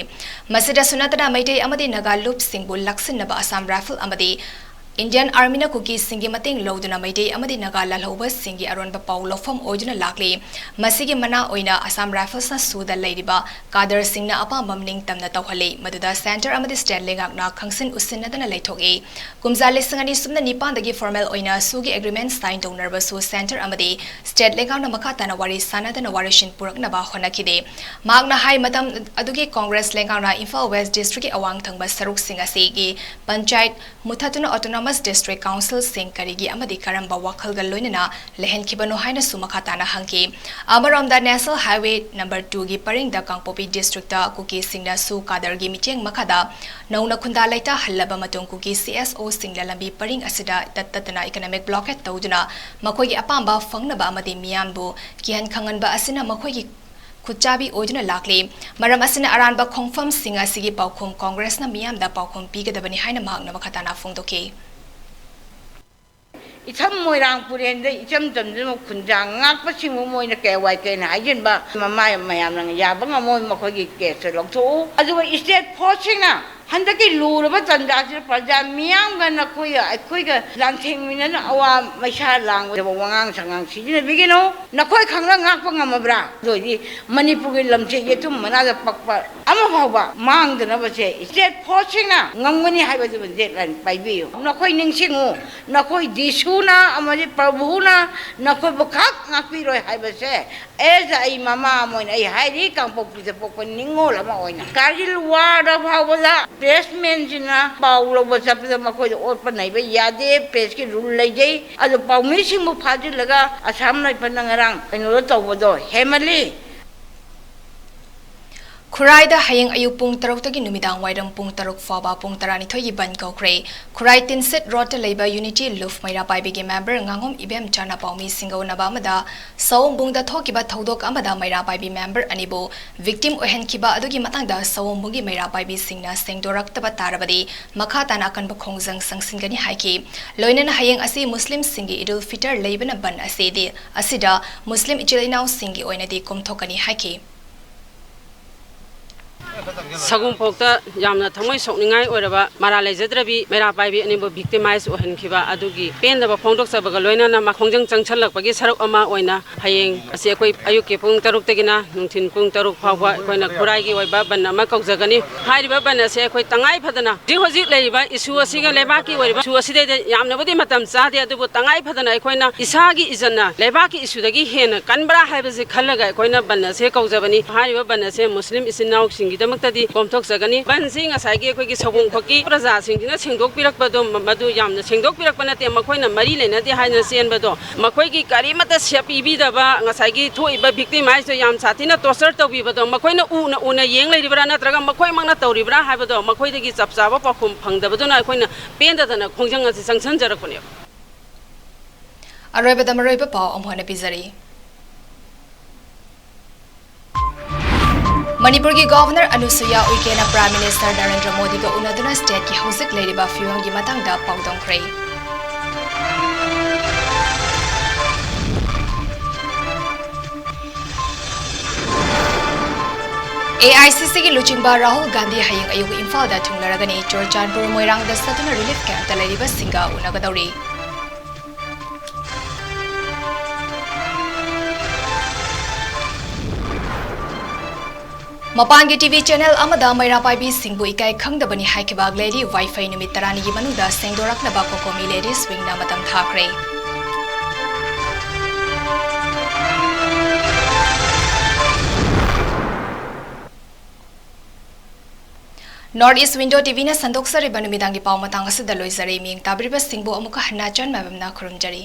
ꯃꯁꯤꯗꯁꯨ ꯅꯠꯇꯅ ꯃꯩꯇꯩ ꯑꯃꯗꯤ ꯅꯥꯒꯥ ꯂꯨꯞꯁꯤꯡꯕꯨ ꯂꯥꯛꯁꯤꯟꯅꯕ Assam Rifle ꯑꯃꯗꯤ Indian Armyꯅ ꯀꯨꯀꯤꯁꯤꯡꯒꯤ ꯃꯇꯦꯡ ꯂꯧꯗꯨꯅ ꯃꯩꯇꯩ ꯑꯃꯗꯤ ꯅꯥꯒꯥ ꯂꯥꯜꯍꯧꯕꯁꯤꯡꯒꯤ ꯑꯔꯣꯟꯕ ꯄꯥꯎ ꯂꯧꯐꯝ ꯑꯣꯏꯗꯨꯅ ꯂꯥꯛꯂꯤ꯫ ꯃꯁꯤꯒꯤ ꯃꯅꯥ ꯑꯣꯏꯅ Assam Riflesꯅ ꯁꯨꯗ ꯂꯩꯔꯤꯕ ꯀꯥꯗꯔꯁꯤꯡꯅ ꯑꯄꯥꯝꯕ ꯃꯅꯤꯡ ꯇꯝꯅ ꯇꯧꯍꯜꯂꯤ, ꯃꯗꯨꯗ centre ꯑꯃꯗꯤ state ꯂꯩꯉꯥꯛꯅ ꯈꯪꯁꯤꯟ ꯎꯁꯤꯟꯅꯗꯅ ꯂꯩꯊꯣꯛꯏ꯫ ꯀꯨꯝꯖꯥ ꯂꯤꯁꯤꯡ ꯑꯅꯤ ꯁꯨꯞꯅ ꯅꯤꯄꯥꯟꯗꯒꯤ formal ꯑꯣꯏꯅ ꯁꯨꯒꯤ agreement sign ꯇꯧꯅꯔꯕꯁꯨ centre ꯑꯃꯗꯤ state ꯂꯩꯉꯥꯛꯅ ꯃꯈꯥ ꯇꯥꯅ ꯋꯥꯔꯤ ꯁꯥꯟꯅꯗꯅ ꯋꯥꯔꯦꯞꯁꯤꯟ ꯄꯨꯔꯛꯅꯕ ꯍꯣꯠꯅꯈꯤꯗꯦ꯫ ꯃꯍꯥꯛꯅ ꯍꯥꯏ, ꯃꯇꯝ ꯑꯗꯨꯒꯤ Congress ꯂꯩꯉꯥꯛꯅ ꯏꯝꯐꯥꯜ West Districtꯀꯤ ꯑꯋꯥꯡ ꯊꯪꯕ ꯁꯔꯨꯛꯁꯤꯡ ꯑꯁꯤꯒꯤ ꯄꯟꯆꯥꯌꯠ ꯃꯨꯊꯠꯇꯨꯅ autonomous district councilꯁꯤꯡ ꯀꯔꯤꯒꯤ ꯑꯃꯗꯤ ꯀꯔꯝꯕ ꯋꯥꯈꯜꯒ ꯂꯣꯏꯅꯅ ꯂꯩꯍꯟꯈꯤꯕꯅꯣ ꯍꯥꯏꯅꯁꯨ ꯃꯈꯥ ꯇꯥꯅ ꯍꯪꯈꯤ꯫ ꯑꯃꯔꯣꯝꯗ, National Highway number twoꯒꯤ ꯄꯔꯤꯡꯗ ꯀꯥꯡꯄꯣꯛꯄꯤ districtꯇ ꯀꯨꯀꯤꯁꯤꯡꯅꯁꯨ ꯀꯥꯗꯔꯒꯤ ꯃꯤꯠꯌꯦꯡ ꯃꯈꯥꯗ ꯅꯧꯅ ꯈꯨꯟꯗꯥ ꯂꯩꯇꯥꯍꯜꯂꯕ ꯃꯇꯨꯡ ꯀꯨꯀꯤ CSOꯁꯤꯡꯅ ꯂꯝꯕꯤ ꯄꯔꯤꯡ ꯑꯁꯤꯗ ꯏꯇꯠ ꯇꯠꯇꯅ economic blockade ꯇꯧꯗꯨꯅ ꯃꯈꯣꯏꯒꯤ ꯑꯄꯥꯝꯕ ꯐꯪꯅꯕ ꯑꯃꯗꯤ ꯃꯤꯌꯥꯝꯕꯨ ꯀꯤꯍꯟ ꯈꯪꯍꯟꯕ ꯑꯁꯤꯅ ꯃꯈꯣꯏꯒꯤ ꯈꯨꯠꯆꯥꯕꯤ ꯑꯣꯏꯗꯨꯅ ꯂꯥꯛꯂꯤ꯫ ꯃꯔꯝ ꯑꯁꯤꯅ ꯑꯔꯥꯟꯕ ꯈꯣꯡꯐꯝꯁꯤꯡ ꯑꯁꯤꯒꯤ ꯄꯥꯎꯈꯨꯝ Congressꯅ ꯃꯤꯌꯥꯝꯗ ꯄꯥꯎꯈꯨꯝ ꯄꯤꯒꯗꯕꯅꯤ ꯍꯥꯏꯅ ꯃꯍꯥꯛꯅ ꯃꯈꯥ ꯇꯥꯅ ꯐꯣꯡꯗꯣꯛꯈꯤ꯫ ꯏꯊꯝ ꯃꯣꯏꯔꯥꯡ ꯄꯨꯔꯦꯟꯗ ꯏꯆꯝ ꯆꯝꯖꯕ ꯈꯨꯟꯖꯥ ꯉꯥꯛꯄꯁꯤꯡꯕꯨ ꯃꯣꯏꯅ ꯀꯌꯥ ꯋꯥꯏ ꯀꯩꯅ ꯍꯥꯏꯖꯤꯟꯕ ꯃꯃꯥ ꯃꯌꯥꯝꯅ ꯌꯥꯕ ꯉꯝꯃꯣꯏ꯫ ꯃꯈꯣꯏꯒꯤ caseꯇꯨ ꯂꯧꯊꯣꯛꯎ꯫ ꯑꯗꯨꯒ state forceꯁꯤꯡꯅ ꯍꯟꯗꯛꯀꯤ ꯂꯨꯔꯕ ꯇꯥꯟꯖꯥꯁꯤꯗ ꯄ꯭ꯔꯖꯥ ꯃꯤꯌꯥꯝꯒ ꯅꯈꯣꯏꯒ ꯑꯩꯈꯣꯏꯒ ꯂꯥꯟꯊꯦꯡꯃꯤꯟꯅꯅ ꯑꯋꯥ ꯃꯩꯁꯥ ꯂꯥꯡꯕꯗ ꯋꯥꯉꯥꯡ ꯁꯉꯥꯡ ꯁꯤꯖꯤꯟꯅꯕꯤꯒꯅꯨ꯫ ꯅꯈꯣꯏ ꯈꯪꯅ ꯉꯥꯛꯄ ꯉꯝꯃꯕ꯭ꯔꯥ? ꯑꯗꯨ ꯑꯣꯏꯗꯤ ꯃꯅꯤꯄꯨꯔꯒꯤ ꯂꯝꯁꯦ ꯌꯦꯇꯨꯝ ꯃꯅꯥꯗ ꯄꯛꯄ ꯑꯃ ꯐꯥꯎꯕ ꯃꯥꯡꯗꯅꯕꯁꯦ state forceꯁꯤꯡꯅ ꯉꯝꯒꯅꯤ ꯍꯥꯏꯕꯗꯨ deadline ꯄꯥꯏꯕꯤꯌꯨ꯫ ꯅꯈꯣꯏ ꯅꯤꯡꯁꯤꯡꯉꯨ, ꯅꯈꯣꯏ ꯗꯤꯁꯨꯅ ꯑꯃꯗꯤ ꯄ꯭ꯔꯚꯨꯅ ꯅꯈꯣꯏꯕꯨ ꯈꯛ ꯉꯥꯛꯄꯤꯔꯣꯏ ꯍꯥꯏꯕꯁꯦ as ꯑꯩ ꯃꯃꯥ ꯑꯃ ꯑꯣꯏꯅ ꯑꯩ ꯍꯥꯏꯔꯤ, ꯀꯥꯡꯄꯣꯛꯄꯤꯗ ꯄꯣꯛꯄ ꯅꯤꯡꯉꯣꯜ ꯑꯃ ꯑꯣꯏꯅ꯫ ꯀꯥꯔꯒꯤꯜ warꯗ ꯐꯥꯎꯕꯗ pressmanꯁꯤꯡꯅ ꯄꯥꯎ ꯂꯧꯕ ꯆꯠꯄꯗ ꯃꯈꯣꯏꯗ ꯑꯣꯠꯄ ꯅꯩꯕ ꯌꯥꯗꯦ, pressꯀꯤ rule ꯂꯩꯖꯩ꯫ ꯑꯗꯨ ꯄꯥꯎꯃꯤꯁꯤꯡꯕꯨ ꯐꯥꯖꯤꯜꯂꯒ Assam Riflesꯅ ꯉꯔꯥꯡ ꯀꯩꯅꯣꯗ ꯇꯧꯕꯗꯣ ꯍꯦꯟꯃꯜꯂꯤ꯫ ꯈꯨꯔꯥꯏꯗ ꯍꯌꯦꯡ ꯑꯌꯨꯛ ꯄꯨꯡ ꯇꯔꯨꯛꯇꯒꯤ ꯅꯨꯃꯤꯗꯥꯡ ꯋꯥꯏꯔꯝ ꯄꯨꯡ ꯇꯔꯨꯛ ꯐꯥꯎꯕ ꯄꯨꯡ ꯇꯔꯥꯅꯤꯊꯣꯏꯒꯤ ꯕꯟ ꯀꯧꯈ꯭ꯔꯦ꯫ ꯈꯨꯔꯥꯏ ꯇꯤꯟꯁꯤꯠ ꯔꯣꯗꯇ ꯂꯩꯕ Unity Luf ꯃꯩꯔꯥ ꯄꯥꯏꯕꯤꯒꯤ member ꯉꯥꯉꯣꯝ ꯏꯕꯦꯝꯆꯥꯅ ꯄꯥꯎꯃꯤꯁꯤꯡꯒ ꯎꯅꯕ ꯑꯃꯗ ꯁꯑꯣꯝꯕꯨꯡꯗ ꯊꯣꯛꯈꯤꯕ ꯊꯧꯗꯣꯛ ꯑꯃꯗ ꯃꯩꯔꯥ ꯄꯥꯏꯕꯤ member ꯑꯅꯤꯕꯨ victim ꯑꯣꯏꯍꯟꯈꯤꯕ ꯑꯗꯨꯒꯤ ꯃꯇꯥꯡꯗ ꯁꯑꯣꯝꯕꯨꯡꯒꯤ ꯃꯩꯔꯥ ꯄꯥꯏꯕꯤꯁꯤꯡꯅ ꯁꯦꯡꯗꯣꯔꯛꯇꯕ ꯇꯥꯔꯕꯗꯤ ꯃꯈꯥ ꯇꯥꯅ ꯑꯀꯟꯕ ꯈꯣꯡꯖꯪ ꯆꯪꯁꯤꯟꯒꯅꯤ ꯍꯥꯏꯈꯤ꯫ ꯂꯣꯏꯅꯅ ꯍꯌꯦꯡ ꯑꯁꯤ ꯃꯨꯁꯂꯤꯝꯁꯤꯡꯒꯤ ꯏꯗꯨꯜ ꯐꯤꯇꯔ ꯂꯩꯕꯅ ꯕꯟ ꯑꯁꯤꯗꯤ, ꯑꯁꯤꯗ ꯃꯨꯁꯂꯤꯝ ꯏꯆꯤꯜ ꯏꯅꯥꯎꯁꯤꯡꯒꯤ ꯑꯣꯏꯅꯗꯤ ꯀꯣꯝꯊꯣꯛꯀꯅꯤ ꯍꯥꯏꯈꯤ꯫ ꯁꯒꯨꯝ ꯐꯥꯎꯗ ꯌꯥꯝꯅ ꯊꯃꯣꯏ ꯁꯣꯛꯅꯤꯡꯉꯥꯏ ꯑꯣꯏꯔꯕ ꯃꯔꯥꯜ ꯂꯩꯖꯗ꯭ꯔꯕꯤ ꯃꯩꯔꯥ ꯄꯥꯏꯕꯤ ꯑꯅꯤꯕꯨ ꯚꯤꯛꯇꯤꯃꯥꯏꯖ ꯑꯣꯏꯍꯟꯈꯤꯕ ꯑꯗꯨꯒꯤ ꯄꯦꯟꯗꯕ ꯐꯣꯡꯗꯣꯛꯆꯕꯒ ꯂꯣꯏꯅꯅ ꯈꯣꯡꯖꯪ ꯆꯪꯁꯜꯂꯛꯄꯒꯤ ꯁꯔꯨꯛ ꯑꯃ ꯑꯣꯏꯅ ꯍꯌꯦꯡ ꯑꯁꯤ ꯑꯩꯈꯣꯏ ꯑꯌꯨꯛꯀꯤ ꯄꯨꯡ ꯇꯔꯨꯛꯇꯒꯤꯅ ꯅꯨꯡꯊꯤꯜ ꯄꯨꯡ ꯇꯔꯨꯛ ꯐꯥꯎꯕ ꯑꯩꯈꯣꯏꯅ ꯈꯨꯔꯥꯏꯒꯤ ꯑꯣꯏꯕ ꯕꯟ ꯑꯃ ꯀꯧꯖꯒꯅꯤ꯫ ꯍꯥꯏꯔꯤꯕ ꯕꯟ ꯑꯁꯦ ꯑꯩꯈꯣꯏ ꯇꯉꯥꯏ ꯐꯗꯅ ꯍꯧꯖꯤꯛ ꯍꯧꯖꯤꯛ ꯂꯩꯔꯤꯕ ꯏꯁꯨ ꯑꯁꯤꯒ ꯂꯩꯕꯥꯛꯀꯤ ꯑꯣꯏꯔꯤꯕ ꯏꯁꯨ ꯑꯁꯤꯗꯩꯗ ꯌꯥꯝꯅꯕꯨꯗꯤ ꯃꯇꯝ ꯆꯥꯗꯦ, ꯑꯗꯨꯕꯨ ꯇꯉꯥꯏ ꯐꯗꯅ ꯑꯩꯈꯣꯏꯅ ꯏꯁꯥꯒꯤ ꯏꯖꯠꯅ ꯂꯩꯕꯥꯛꯀꯤ ꯏꯁꯨꯗꯒꯤ ꯍꯦꯟꯅ ꯀꯟꯕ꯭ꯔꯥ ꯍꯥꯏꯕꯁꯤ ꯈꯜꯂꯒ ꯑꯩꯈꯣꯏꯅ ꯕꯟ ꯑꯁꯦ ꯀꯧꯖꯕꯅꯤ꯫ ꯍꯥꯏꯔꯤꯕ ꯕꯟ ꯑꯁꯦ ꯃꯨꯁꯂꯤꯝ ꯏꯆꯤꯟ ꯏꯅꯥꯎꯁꯤꯡꯒꯤꯗꯃꯛꯇꯗꯤ ꯀꯣꯝꯊꯣꯛꯆꯒꯅꯤ꯫ ꯕꯟꯁꯤ ꯉꯁꯥꯏꯒꯤ ꯑꯩꯈꯣꯏꯒꯤ ꯁꯒꯣꯝꯈꯣꯛꯀꯤ ꯄ꯭ꯔꯖꯥꯁꯤꯡꯁꯤꯅ ꯁꯦꯡꯗꯣꯛꯄꯤꯔꯛꯄꯗꯣ ꯃꯗꯨ ꯌꯥꯝꯅ ꯁꯦꯡꯗꯣꯛꯄꯤꯔꯛꯄ ꯅꯠꯇꯦ, ꯃꯈꯣꯏꯅ ꯃꯔꯤ ꯂꯩꯅꯗꯦ ꯍꯥꯏꯅ ꯆꯦꯟꯕꯗꯣ ꯃꯈꯣꯏꯒꯤ ꯀꯔꯤꯃꯠꯇ ꯁꯦꯞ ꯄꯤꯕꯤꯗꯕ, ꯉꯁꯥꯏꯒꯤ ꯊꯣꯛꯏꯕ ꯚꯤꯛꯇꯤꯝ ꯍꯥꯏꯁꯦ ꯌꯥꯝ ꯁꯥꯊꯤꯅ ꯇꯣꯔꯆꯔ ꯇꯧꯕꯤꯕꯗꯣ ꯃꯈꯣꯏꯅ ꯎꯅ ꯎꯅ ꯌꯦꯡ ꯂꯩꯔꯤꯕ꯭ꯔꯥ ꯅꯠꯇ꯭ꯔꯒ ꯃꯈꯣꯏꯃꯛꯅ ꯇꯧꯔꯤꯕ꯭ꯔꯥ ꯍꯥꯏꯕꯗꯣ ꯃꯈꯣꯏꯗꯒꯤ ꯆꯞ ꯆꯥꯕ ꯄꯥꯎꯈꯨꯝ ꯐꯪꯗꯕꯗꯨꯅ ꯑꯩꯈꯣꯏꯅ ꯄꯦꯟꯗꯗꯅ ꯈꯣꯡꯖꯪ ꯑꯁꯤ ꯆꯪꯁꯤꯟꯖꯔꯛꯄꯅꯦꯕ꯫ ꯑꯔꯣꯏꯕꯗ ꯃꯔꯨꯑꯣꯏꯕ ꯄꯥꯎ ꯑꯃꯨꯛ ꯍꯟꯅ ꯄꯤꯖꯔꯤ꯫ ꯃꯅꯤꯄꯨꯔꯒꯤ ꯒꯣꯚꯔꯅꯔ ꯑꯅꯨꯁꯨꯌꯥ ꯎꯏꯀꯦꯅ ꯄ꯭ꯔꯥꯏꯝ ꯃꯤꯅꯤꯁꯇꯔ ꯅꯔꯦꯟꯗ꯭ꯔ ꯃꯣꯗꯤꯒ ꯎꯅꯗꯨꯅ ꯁ꯭ꯇꯦꯠꯀꯤ ꯍꯧꯖꯤꯛ ꯂꯩꯔꯤꯕ ꯐꯤꯕꯝꯒꯤ ꯃꯇꯥꯡꯗ ꯄꯥꯎꯗꯝꯈ꯭ꯔꯦ꯫ ꯑꯦ ꯑꯥꯏ ꯁꯤ ꯁꯤꯒꯤ ꯂꯨꯆꯤꯡꯕ ꯔꯥꯍꯨꯜ ꯒꯥꯟꯙꯤ ꯍꯌꯦꯡ ꯑꯌꯨꯛ ꯏꯝꯐꯥꯜꯗ ꯊꯨꯡꯂꯔꯒꯅꯤ꯫ ꯆꯨꯔꯆꯥꯟꯄꯨꯔ ꯃꯣꯏꯔꯥꯡꯗ ꯆꯠꯇꯨꯅ ꯔꯤꯂꯤꯐ ꯀꯦꯝꯞꯇ ꯂꯩꯔꯤꯕꯁꯤꯡꯒ ꯎꯅꯒꯗꯧꯔꯤ꯫ ꯃꯄꯥꯟꯒꯤ ꯇꯤꯚꯤ ꯆꯦꯅꯦꯜ ꯑꯃꯗ ꯃꯩꯔꯥ ꯄꯥꯏꯕꯤꯁꯤꯡꯕꯨ ꯏꯀꯥꯏ ꯈꯪꯗꯕꯅꯤ ꯍꯥꯏꯈꯤꯕ ꯒ꯭ꯂꯦꯔꯤ ꯋꯥꯏꯐꯩ ꯅꯨꯃꯤꯠ ꯇꯔꯥꯅꯤꯒꯤ ꯃꯅꯨꯡꯗ ꯁꯦꯡꯗꯣꯔꯛꯅꯕ ꯀꯣꯀꯣꯃꯤ ꯂꯦꯗꯤꯁ ꯋꯤꯡꯅ ꯃꯇꯝ ꯊꯥꯈ꯭ꯔꯦ꯫ North East Window ꯇꯤꯚꯤꯅ ꯁꯟꯗꯣꯛꯆꯔꯤꯕ ꯅꯨꯃꯤꯗꯥꯡꯒꯤ ꯄꯥꯎ ꯃꯇꯥꯡ ꯑꯁꯤꯗ ꯂꯣꯏꯖꯔꯦ꯫ ꯃꯤꯌꯦꯡ ꯇꯥꯕꯤꯔꯤꯕꯁꯤꯡꯕꯨ ꯑꯃꯨꯛꯀ ꯍꯟꯅ ꯆꯟ ꯃꯥꯏꯕꯝꯅ ꯈꯨꯔꯨꯝꯖꯔꯤ꯫